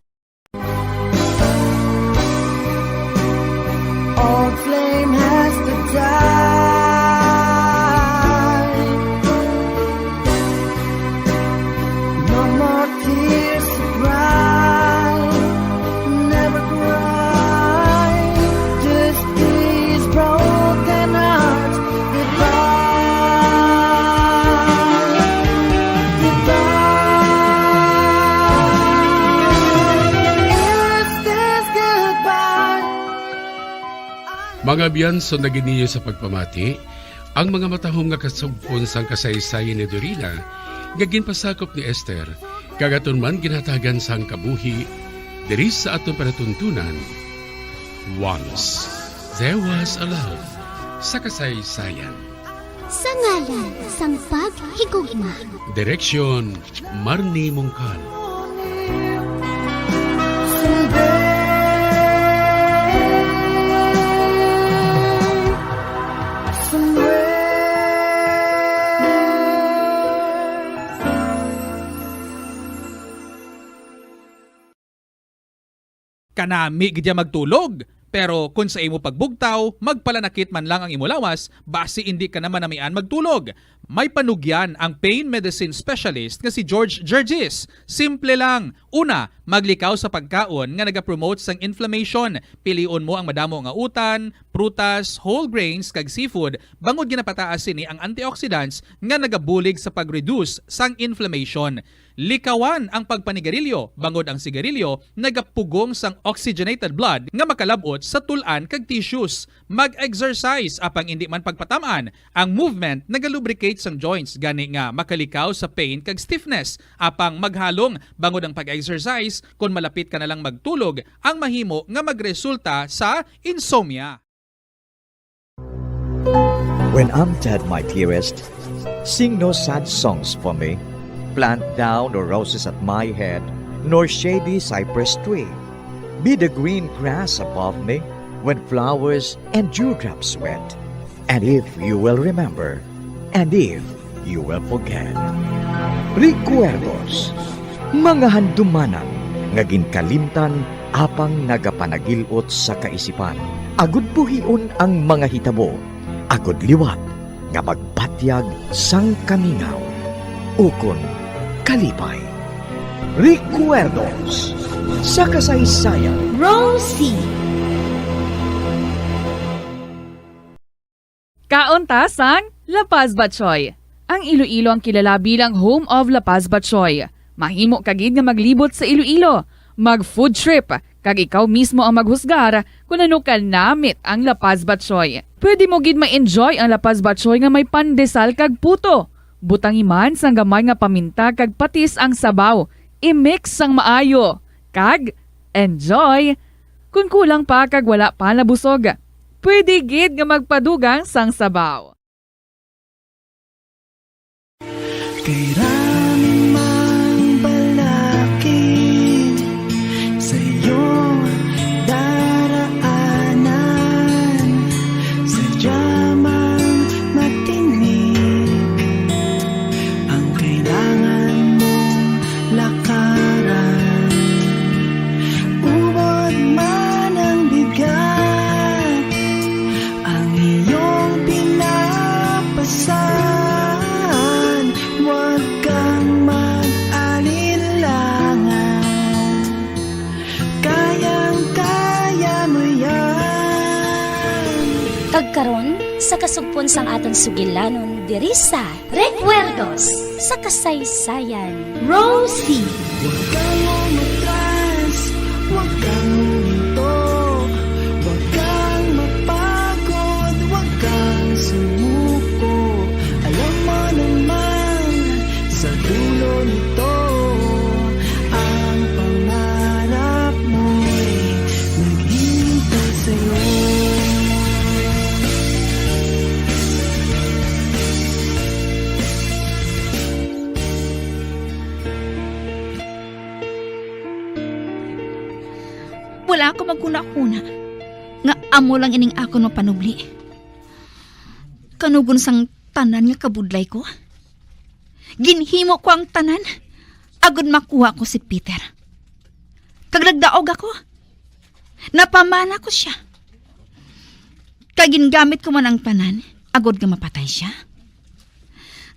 Old flame has to die. No more tears to cry. Never cry. Just these broken hearts. Goodbye. Goodbye. Is this goodbye? Mga abyan, sunda gid ninyo sa pagpamati ang mga matahom nga kasug-on sang kasaysayan ni Dorina nga ginpasakop ni Esther, kag aton man ginhatagan sang kabuhi diri sa aton palatuntunan, Once There Was a Love sa Kasaysayan. Sa ngalan sang paghigugma. Direksyon, Marnie Mongkal. Kanami gid ya magtulog, pero kon sa imo pagbugtaw, magpalanakit man lang ang imo lawas, basi indi ka na manamian magtulog. May panugyan ang pain medicine specialist nga si George Gergis. Simple lang. Una, maglikaw sa pagkaon nga nagapromote sang inflammation. Pilion mo ang madamo nga utan, prutas, whole grains, kag seafood, bangod ginapataas sini ang antioxidants nga nagabulig sa pag-reduce sang inflammation. Likawan ang pagpanigarilyo, bangod ang sigarilyo nagapugong sang oxygenated blood nga makalab-ot sa tul-an kag tissues. Mag-exercise, apang indi man pagpatam-an. Ang movement nagalubricate sang joints, gani nga makalikaw sa pain kag stiffness. Apang maghalong, bangod ang pag-exercise, kon malapit ka na lang magtulog, ang mahimo nga magresulta sa insomnia. When I'm dead, my dearest, sing no sad songs for me. Plant thou no roses at my head, nor shady cypress tree. Be the green grass above me when flowers and dewdrops wet. And if you will remember, and if you will forget. Recuerdos, mga handumanan nga ginkalimtan apang nagapanagil-ot sa kaisipan, agud buhion ang mga hitabo, agud liwat nga magpatyag sang kamingaw ukon kalipay. Recuerdos, Sa kasaysayan. Rosie. Kaon ta sang La Paz Batchoy. Ang Iloilo ang kilala bilang home of La Paz Batchoy. Mahimo ka gid nga maglibot sa Iloilo, mag food trip, kag ikaw mismo ang maghusgar kon ano ka namit ang La Paz Batchoy. Pwede mo gid ma-enjoy ang La Paz Batchoy nga may pandesal kag puto. Butangi man sang gamay nga paminta kag patis ang sabaw. I-mix sang maayo. Kag enjoy! Kon kulang pa kag wala pa nabusog, pwede gid nga magpadugang sang sabaw. Kay rami mang balakid sa iyong daraanan, sadya mang matinik ang kailangan mong lakaran. Ubod man ang bigat, ang iyong pinapasan, huwag kang mag-alinlangan. Kayang-kaya mo yan. Kag karon, sa kasugpon sang aton sugilanon diri sa Recuerdos sa Kasaysayan, Rosie. Huwag kang umatras, huwag kang huminto, huwag kang mapagod, huwag kang sumuko. Alam mo naman, sa dulo nito, ang pangarap mo'y naghihintay sa'yo. Wala ako maghunahuna nga amo lang ining akon mapanubli. Kanugon sang tanan nga kabudlay ko, ginhimo ko ang tanan agod makuha ko si Peter. Kag nagdaog ako. Napamana ko sia. Kag gingamit ko man ang tanan agod nga mapatay sia.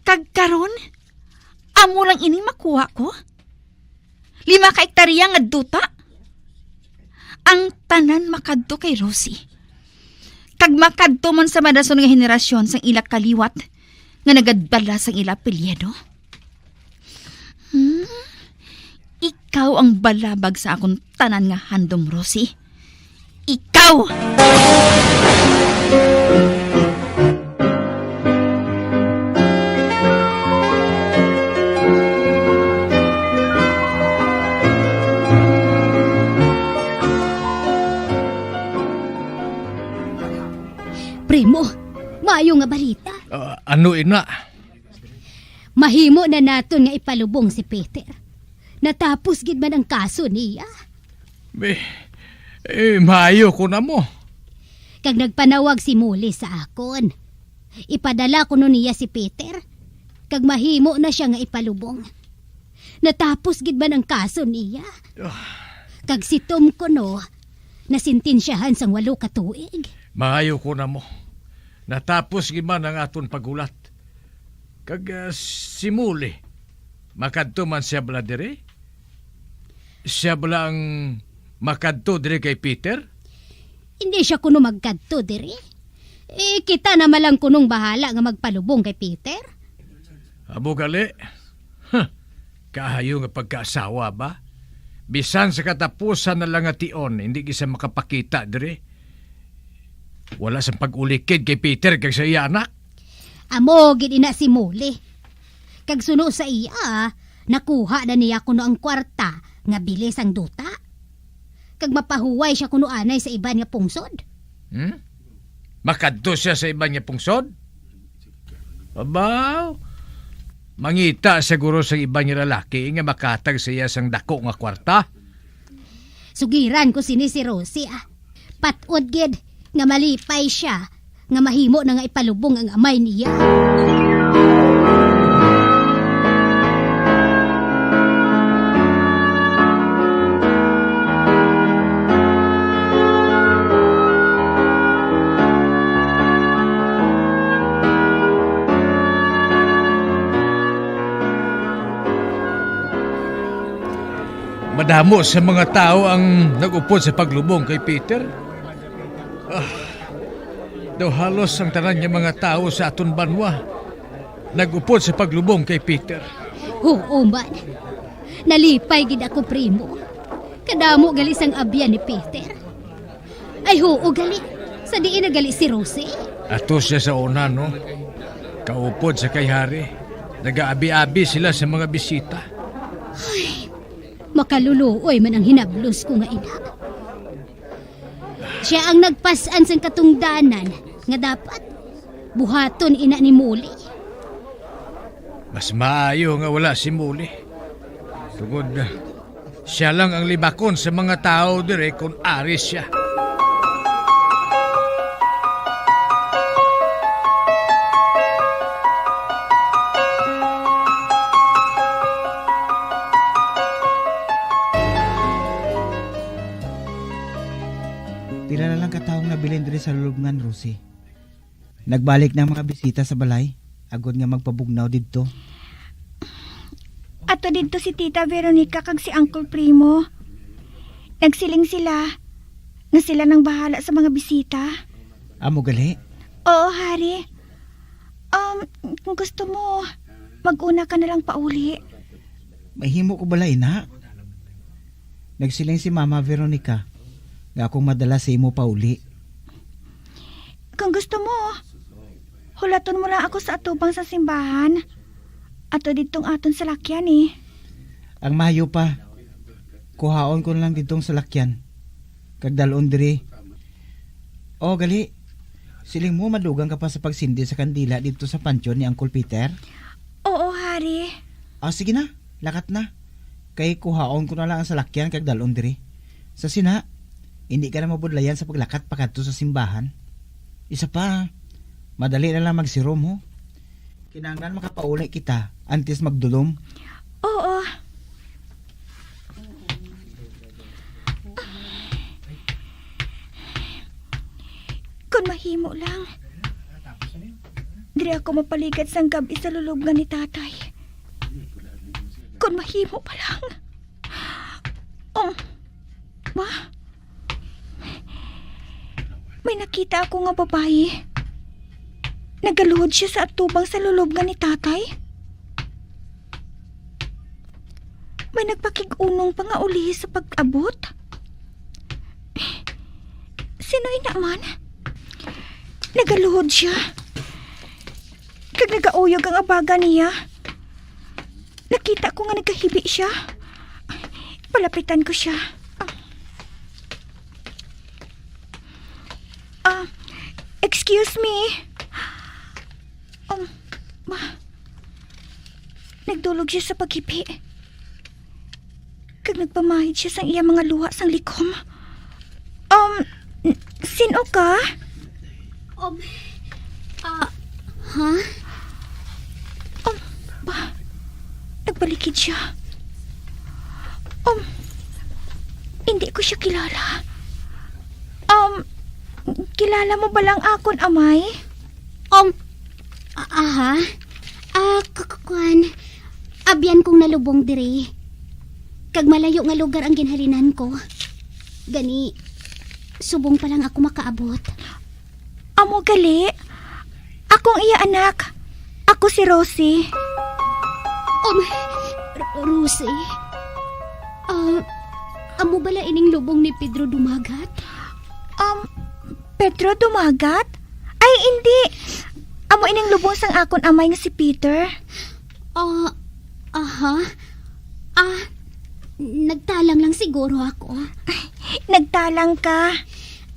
Kag karon, amo lang ini makuha ko. Lima ka ektarya nga duta. Ang tanan makadto kay Rosie. Kag makadto man sa madason nga henerasyon sang ila kaliwat nga nagadala sang ila apelyido. Hmm? Ikaw ang balabag sa akon tanan nga handom, Rosie. Ikaw! Primo, maayo nga balita. Ah, ano ina? Mahimo na naton nga ipalubong si Peter. Natapos gid man ang kaso niya. Eh, eh, maayo ko na mo. Kag nagpanawag si Molly sa akon. Ipadala kuno niya si Peter, kag mahimo na sia nga ipalubong. Natapos gid man ang kaso niya. Ah. Kag si Tom kuno, nasintensyahan sang walo ka tuig. Maayo ko na mo. Natapos gid man ang aton paghulat. Kag, ah, si Molly, makadto man siya bala diri? Siya bala ang makadto diri kay Peter? Hindi siya kuno magkadto diri. Eh, kita na man lang kunong bahala nga magpalubong kay Peter. Amo gali. Huh. Kahayo nga pagkaasawa ba? Bisan sa katapusan na lang nga tion, hindi gid siya makapakita diri. Wala sang pag-ulikid kay Peter kag sa iya anak. Amo gid ina si Molly. Kag suno sa iya, nakuha na niya kuno ang kwarta nga bili sang duta. Kag mapahuway siya kuno anay sa iban nga pungsod. Hmm? Makadto siya sa iban nga pungsod? Abaw, mangita siguro sa iban nga lalaki nga makatag sa iya sang dako nga kwarta. Sugiran ko sini si Rosie, ah. Pat-od gid nga malipay siya nga mahimo na nga ipalubong ang amay niya. Damo sa mga tawo ang nag-upod sa paglubong kay Peter. Ah, daw halos ang tanan nga mga tawo sa aton banwa nag-upod sa paglubong kay Peter. Huo man. Nalipay gid ako, primo. Kadamo gali sang abyan ni Peter. Ay, huo gali. Sa diin na gali si Rosie? Ato siya sa una, no? Kaupod sa kay hari. Nagaabi-abi sila sa mga bisita. Ay, makaluluoy man ang hinablos ko nga ina. Siya ang nagpas-an sang katungdanan nga dapat buhaton ina ni Molly. Mas maayo nga wala si Molly. Tungod na siya lang ang libakon sa mga tawo dire kon ari siya. Pila na lang ka tawo ang nabilin diri sa lulubngan, Rosie. Nagbalik na ang mga bisita sa balay, agod nga magpabugnaw didto. Ato didto si Tita Veronica kag si Uncle Primo. Nagsiling sila nga sila nang bahala sa mga bisita. Amo gali? Oo, Hari. Um, kung gusto mo, mag-una ka na lang pauli. Mahimo ko bala ina? Nagsiling si Mama Veronica nga akong madala sa imo pauli. Kung gusto mo, hulaton mo lang ako sa atubang sa simbahan. Ato didtong aton salakyan, eh. Ang maayo pa, kuhaon ko na lang didtong salakyan, kag dal-on diri. O, gali, siling mo, madugang ka pa sa pagsindi sa kandila didto sa pantyon ni Uncle Peter? Oo, Hari. Ah, sige na, lakat na. Kay kuhaon ko na lang ang salakyan kag dal-on diri. Sa sina, hindi ka na mabudlayan sa paglakat pakadto sa simbahan. Isa pa, madali na lang magsirom, ho. Kinahanglan makapauli kita antes magdulom. Oo. Kung mahimo lang, diri ako mapaligad sang gab-i sa lulubngan ni Tatay. Kung mahimo pa lang. Um, ma? May nakita ako nga babayi. Nagaluhod siya sa atubang sa lulubngan ni Tatay. May nagpakig-unong pa nga ulihi sa pag-abot. Sino ina man? Nagaluhod siya. Kag nagauyog ang abaga niya. Nakita ko nga nagahibi siya. Palapitan ko siya. Ah, excuse me. Um, ma, nagdulog siya sa paghibi. Kag nagpamahid siya sang iya mga luha sang likom. Um, n-, sino ka? Um, ah, ha? Um, ba, nagbalikid siya. Um, hindi ko siya kilala. Um, kilala mo ba lang akon amay? Um, a-, aha? Ah, k-, k-, kwan, abyan kong nalubong diri. Kag malayo nga lugar ang ginhalinan ko. Gani, subong pa lang ako makaabot. Amo gali. Akong iya anak. Ako si Rosie. Um, R-, Rosie? Ah, amo bala ining lubong ni Pedro Dumagat? Um, Pedro Dumagat? Ay, indi. Amo ining lubong sang akon amay nga si Peter. Ah, aha. Ah, nagtalang lang siguro ako. Nagtalang ka?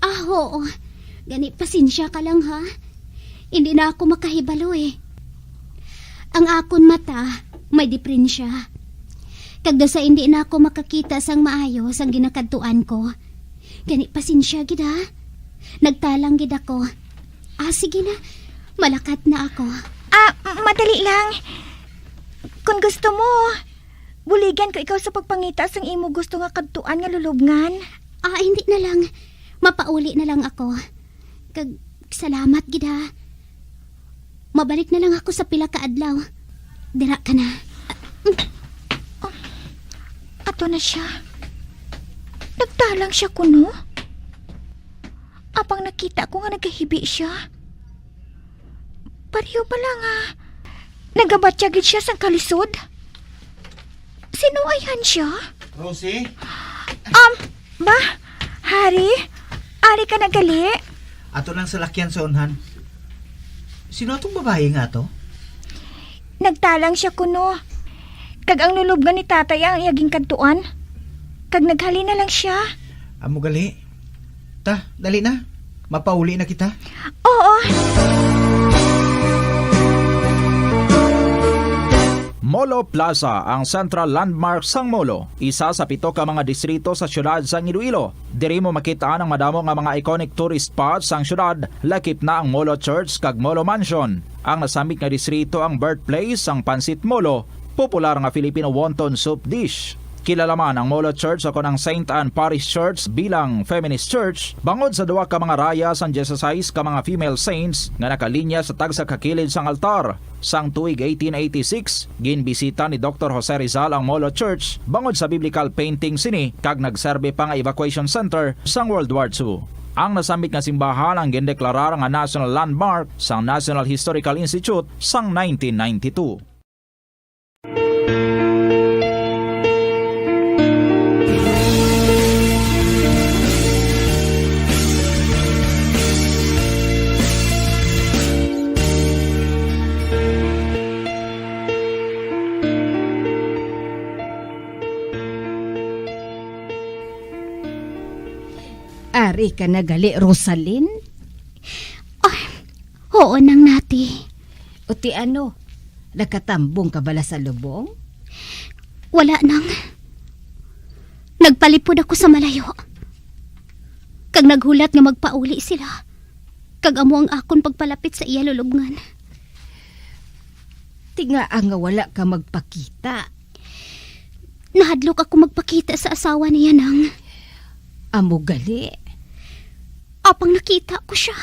Ah, oo. Gani, pasensya ka lang, ha? Hindi na ako makahibalo, eh. Ang akon mata, may diprensya. Kag daw sa hindi na ako makakita sang maayo sang ginakadtuan ko. Gani, pasensya gid, ha? Nagtalang gid ako. Ah, sige na. Malakat na ako. Ah, m-, madali lang. Kung gusto mo, buligan ko ikaw sa pagpangita sang imo gusto nga kadtuan nga lulubngan. Ah, hindi na lang. Mapauli na lang ako. Kag salamat gid, ha. Mabalik na lang ako sa pila ka adlaw. Dira ka na. Oh, ato na siya. Nagtalang siya kuno. Apang nakita ko nga nagahibi siya. Pareho pala nga nagabatya gid siya sang kalisod. Sino ayhan siya? Rosie? Um, ba? Harry? Ari ka na gali? Ato lang salakyan sa unhan. Sino atong babayi nga ato? Nagtalang siya kuno. Kag ang lulubngan ni tatay ang iya ginkadtuan. Kag naghalin na lang siya. Amo gali. Ta, dali na. Mapauli na kita. Oo. Molo Plaza, ang central landmark sang Molo, isa sa pito ka mga distrito sa siyudad sang Iloilo. Diri mo makit-an ang madamo nga mga iconic tourist spots sang siyudad, lakip na ang Molo Church kag Molo Mansion. Ang nasambit nga distrito ang birthplace sang Pancit Molo, popular nga Filipino wonton soup dish. Kilala man ang Molo Church ukon ang Saint Anne Parish Church bilang feminist church bangod sa duha ka mga raya sang dieciséis ka mga female saints nga nakalinya sa tagsa ka kilid sang altar. Sang tuig eighteen eighty-six, ginbisita ni Doktor Jose Rizal ang Molo Church bangod sa biblical painting sini kag nagserbi pa nga evacuation center sang World War Two. Ang nasambit nga simbahan ang gindeklarar nga national landmark sang National Historical Institute sang nineteen ninety-two. Ari ka na gali, Rosalyn? Ah, oo, Nang Nati. O ti ano, nakatambong ka bala sa lubong? Wala, Nang. Nagpalipod ako sa malayo. Kag naghulat nga magpauli sila. Kag amo ang akon pagpalapit sa iya lulubngan. Ti ngaa nga wala ka magpakita? Nahadlok ako magpakita sa asawa niya, Nang. Amo gali. Apang nakita ko sia.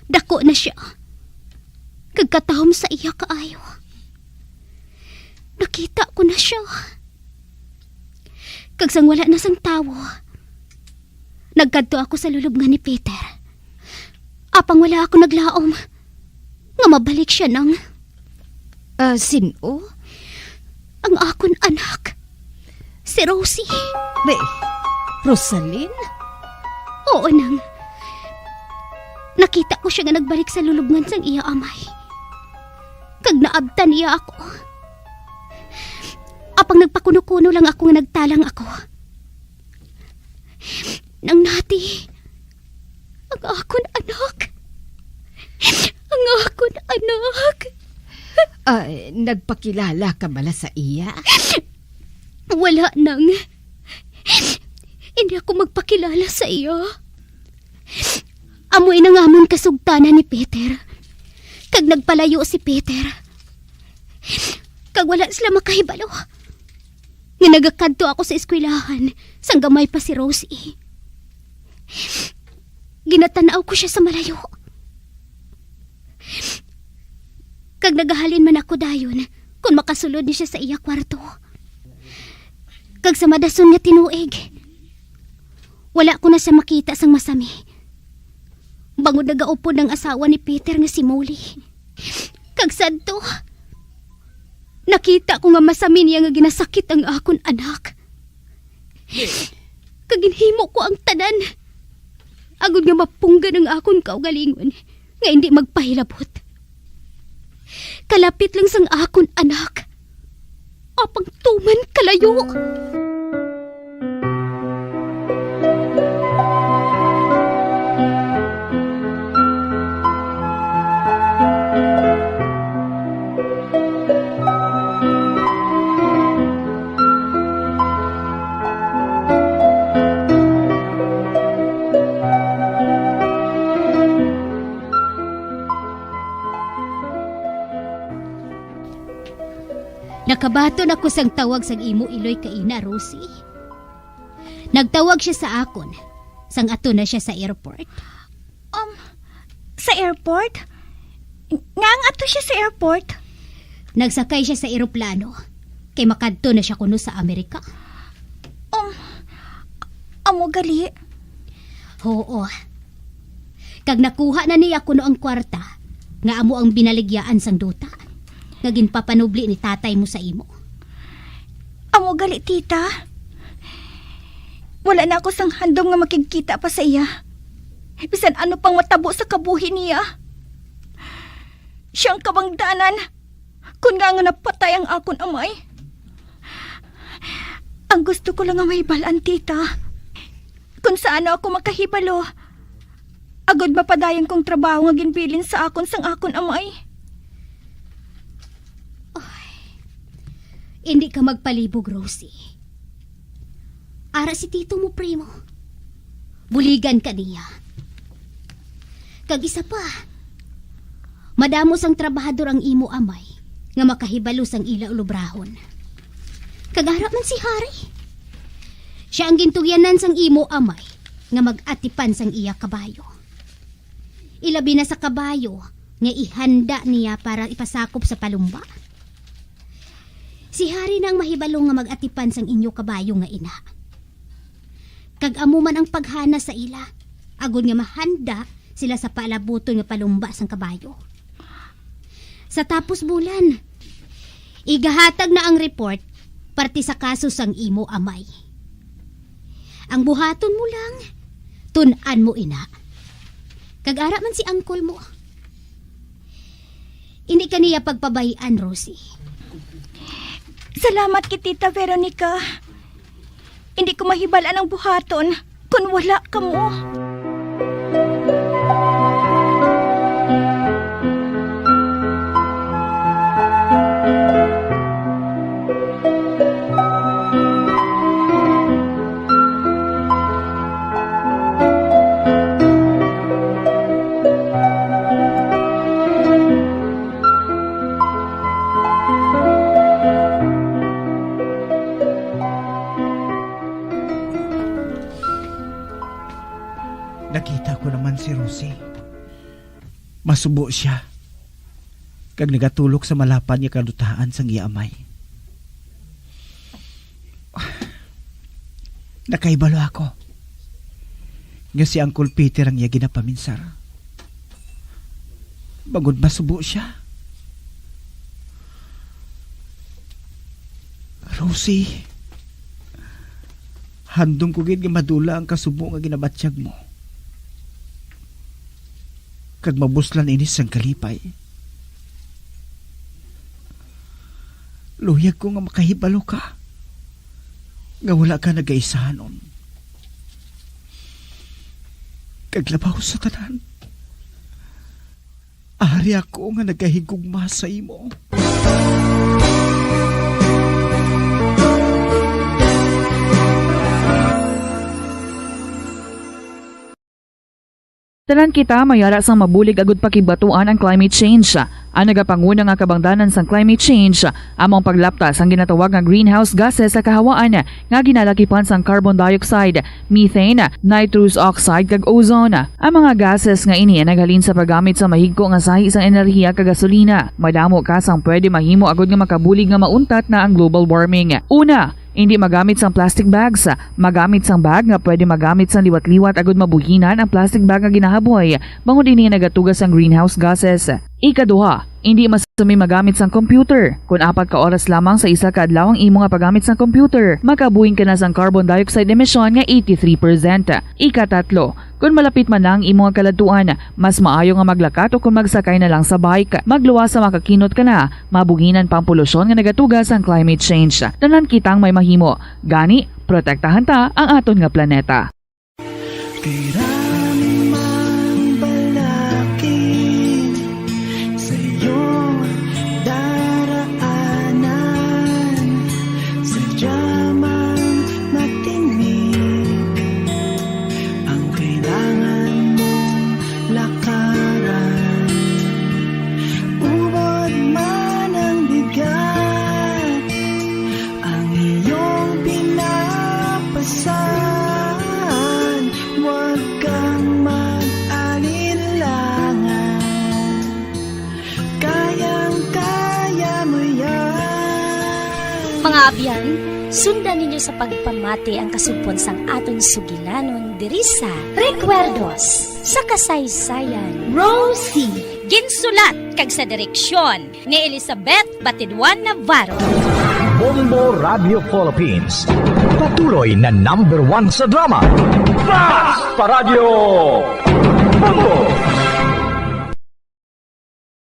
Dako na sia. Kag katahom sa iya kaayo. Nakita ko na sia. Kag sang wala na sang tawo, nagkadto ako sa lulubngan ni Peter. Apang wala ako naglaom nga mabalik sia, Nang. Ah, sin-o? Ang akon anak, si Rosie. Be, Rosalyn? Oo, Nang. Nakita ko sia nga nagbalik sa lulubngan sang iya amay. Kag naabtan niya ako. Apang nagpakuno-kuno lang ako nga nagtalang ako. Nang Nati, ang akon anak. Ang akon anak. Ah, nagpakilala ka bala sa iya? Wala, Nang. Hindi ako magpakilala sa iya. Amo ini ang amon kasugtanan ni Peter. Kag nagpalayo si Peter. Kag wala sila makahibalo nga nagakadto ako sa eskwelahan sang gamay pa si Rosie. Ginatan-aw ko sia sa malayo. Kag nagahalin man ako dayon kon makasulod ni sia sa iya kwarto. Kag sa madason nga tinuig, wala ko na sia makita sang masami. Bangod nagaupod ang asawa ni Peter nga si Molly. Kag sadto, nakita ko nga masami niya nga ginasakit ang akon anak. Kag ginhimo ko ang tanan, agod nga mapunggan ang akon kaugalingon nga indi magpahilabot. Kalapit lang sang akon anak, apang tuman kalayo. Nakabaton ako sang tawag sang imo iloy kaina, Rosie. Nagtawag sia sa akon, sang ato na sia sa airport. Um, sa airport? Ngaa ato sia sa airport? Nagsakay sia sa eroplano, kay makadto na sia kuno sa Amerika. Um, Amo gali? Huo. Kag nakuha na niya kuno ang kwarta nga amo ang binaligyaan sang duta nga ginpapanubli ni tatay mo sa imo. Amo gali, tita. Wala na ako sang handom nga makigkita pa sa iya. Bisan ano pang matabo sa kabuhi niya. Siya ang kabangdanan kon ngaa nga napatay ang akon amay. Ang gusto ko lang nga mahibal-an, tita, kung sa ano ako makahibalo, agod mapadayon kong trabaho nga ginbilin sa akon sang akon amay. Ay, hindi ka magpalibog, Rosie. Ara si tito mo, primo. Buligan ka niya. Kag isa pa, madamo sang trabahador ang imo amay nga makahibalo sang ila ulobrahon. Kag ara man si Harry. Siya ang gintugyanan sang imo amay nga mag-atipan sang iya kabayo. Ilabi na sa kabayo nga ihanda niya para ipasakop sa palumba. Si Harry na ang mahibalo nga mag-atipan sang inyo kabayo nga ina. Kag amo man ang paghana sa ila, agod nga mahanda sila sa paalabuton nga palumba sang kabayo. Sa tapos bulan, igahatag na ang report parte sa kaso sang imo amay. Ang buhaton mo lang, tun-an mo ina. Kag ara man si angkol mo. Hindi ka niya pagpabay-an, Rosie. Salamat kay Tita Veronica. Hindi ko mahibal-an ang buhaton kon wala kamo. Nakita ko naman si Rosie. Masubo sia, kag nagatulok sa malapad nga kadutaan sang iya amay. Nakaibalo ako nga si Uncle Peter ang iya ginapaminsar, bangod masubo sia. Rosie, handom ko gid nga madula ang kasubo nga ginabatyag mo, kag mabuslan ini sang kalipay. Luyag ko nga makahibalo ka nga wala ka nagaisahanon, kag labaw sa tanan, ari ako nga nagahigugma sa imo. Tanan kita may ara sang mabulig agud pakigbatuan ang climate change. Ang nagapanguna nga kabangdanan sang climate change amo ang paglapta sang ginatawag nga greenhouse gases sa kahawaan nga ginalakipan sang carbon dioxide, methane, nitrous oxide, kag ozone. Ang mga gases nga ini naghalin sa paggamit sa mahigko nga sahi sang enerhiya kag gasolina. Madamo ka sang pwede mahimo agud nga makabulig nga mauntat na ang global warming. Una, indi magamit sang plastic bags. Magamit sang bag nga pwede magamit sang liwat-liwat agud mabuhinan ang plastic bag nga ginahaboy, bangod ini nagatuga sang greenhouse gases. Ikaduha, indi masumi magamit sang computer. Kon apat ka oras lamang sa isa ka adlaw ang imo nga paggamit sang computer, makabuhin ka na sang carbon dioxide emission nga eighty-three percent. Ikatatlo, kon malapit man na ang imo nga kaladtuan, mas maayo nga maglakat o kon magsakay na lang sa bike. Magluwas sa makakinot ka na, mabuhinan pa ang polusyon nga nagatuga sang climate change. Tanan kitang may mahimo. Gani, protektahan ta ang aton nga planeta. Kay rami mang balakid sa iyong daraanan, sadya mang matinik ang kailangan mong lakaran. Ubod man ang bigat, ang iyong pinapasan, huwag kang mag-alinlangan. Kayang-kaya mo yan. Mga abyan, Sundan ninyo sa pagpamati ang kasugpon sang aton sugilanon diri sa Recuerdos sa Kasaysayan. Rosie. Ginsulat kag sa direksyon ni Elizabeth Batidwan Navarro. Bombo Radio Philippines. Patuloy na number one sa drama. Fast Paradyo! Bombo!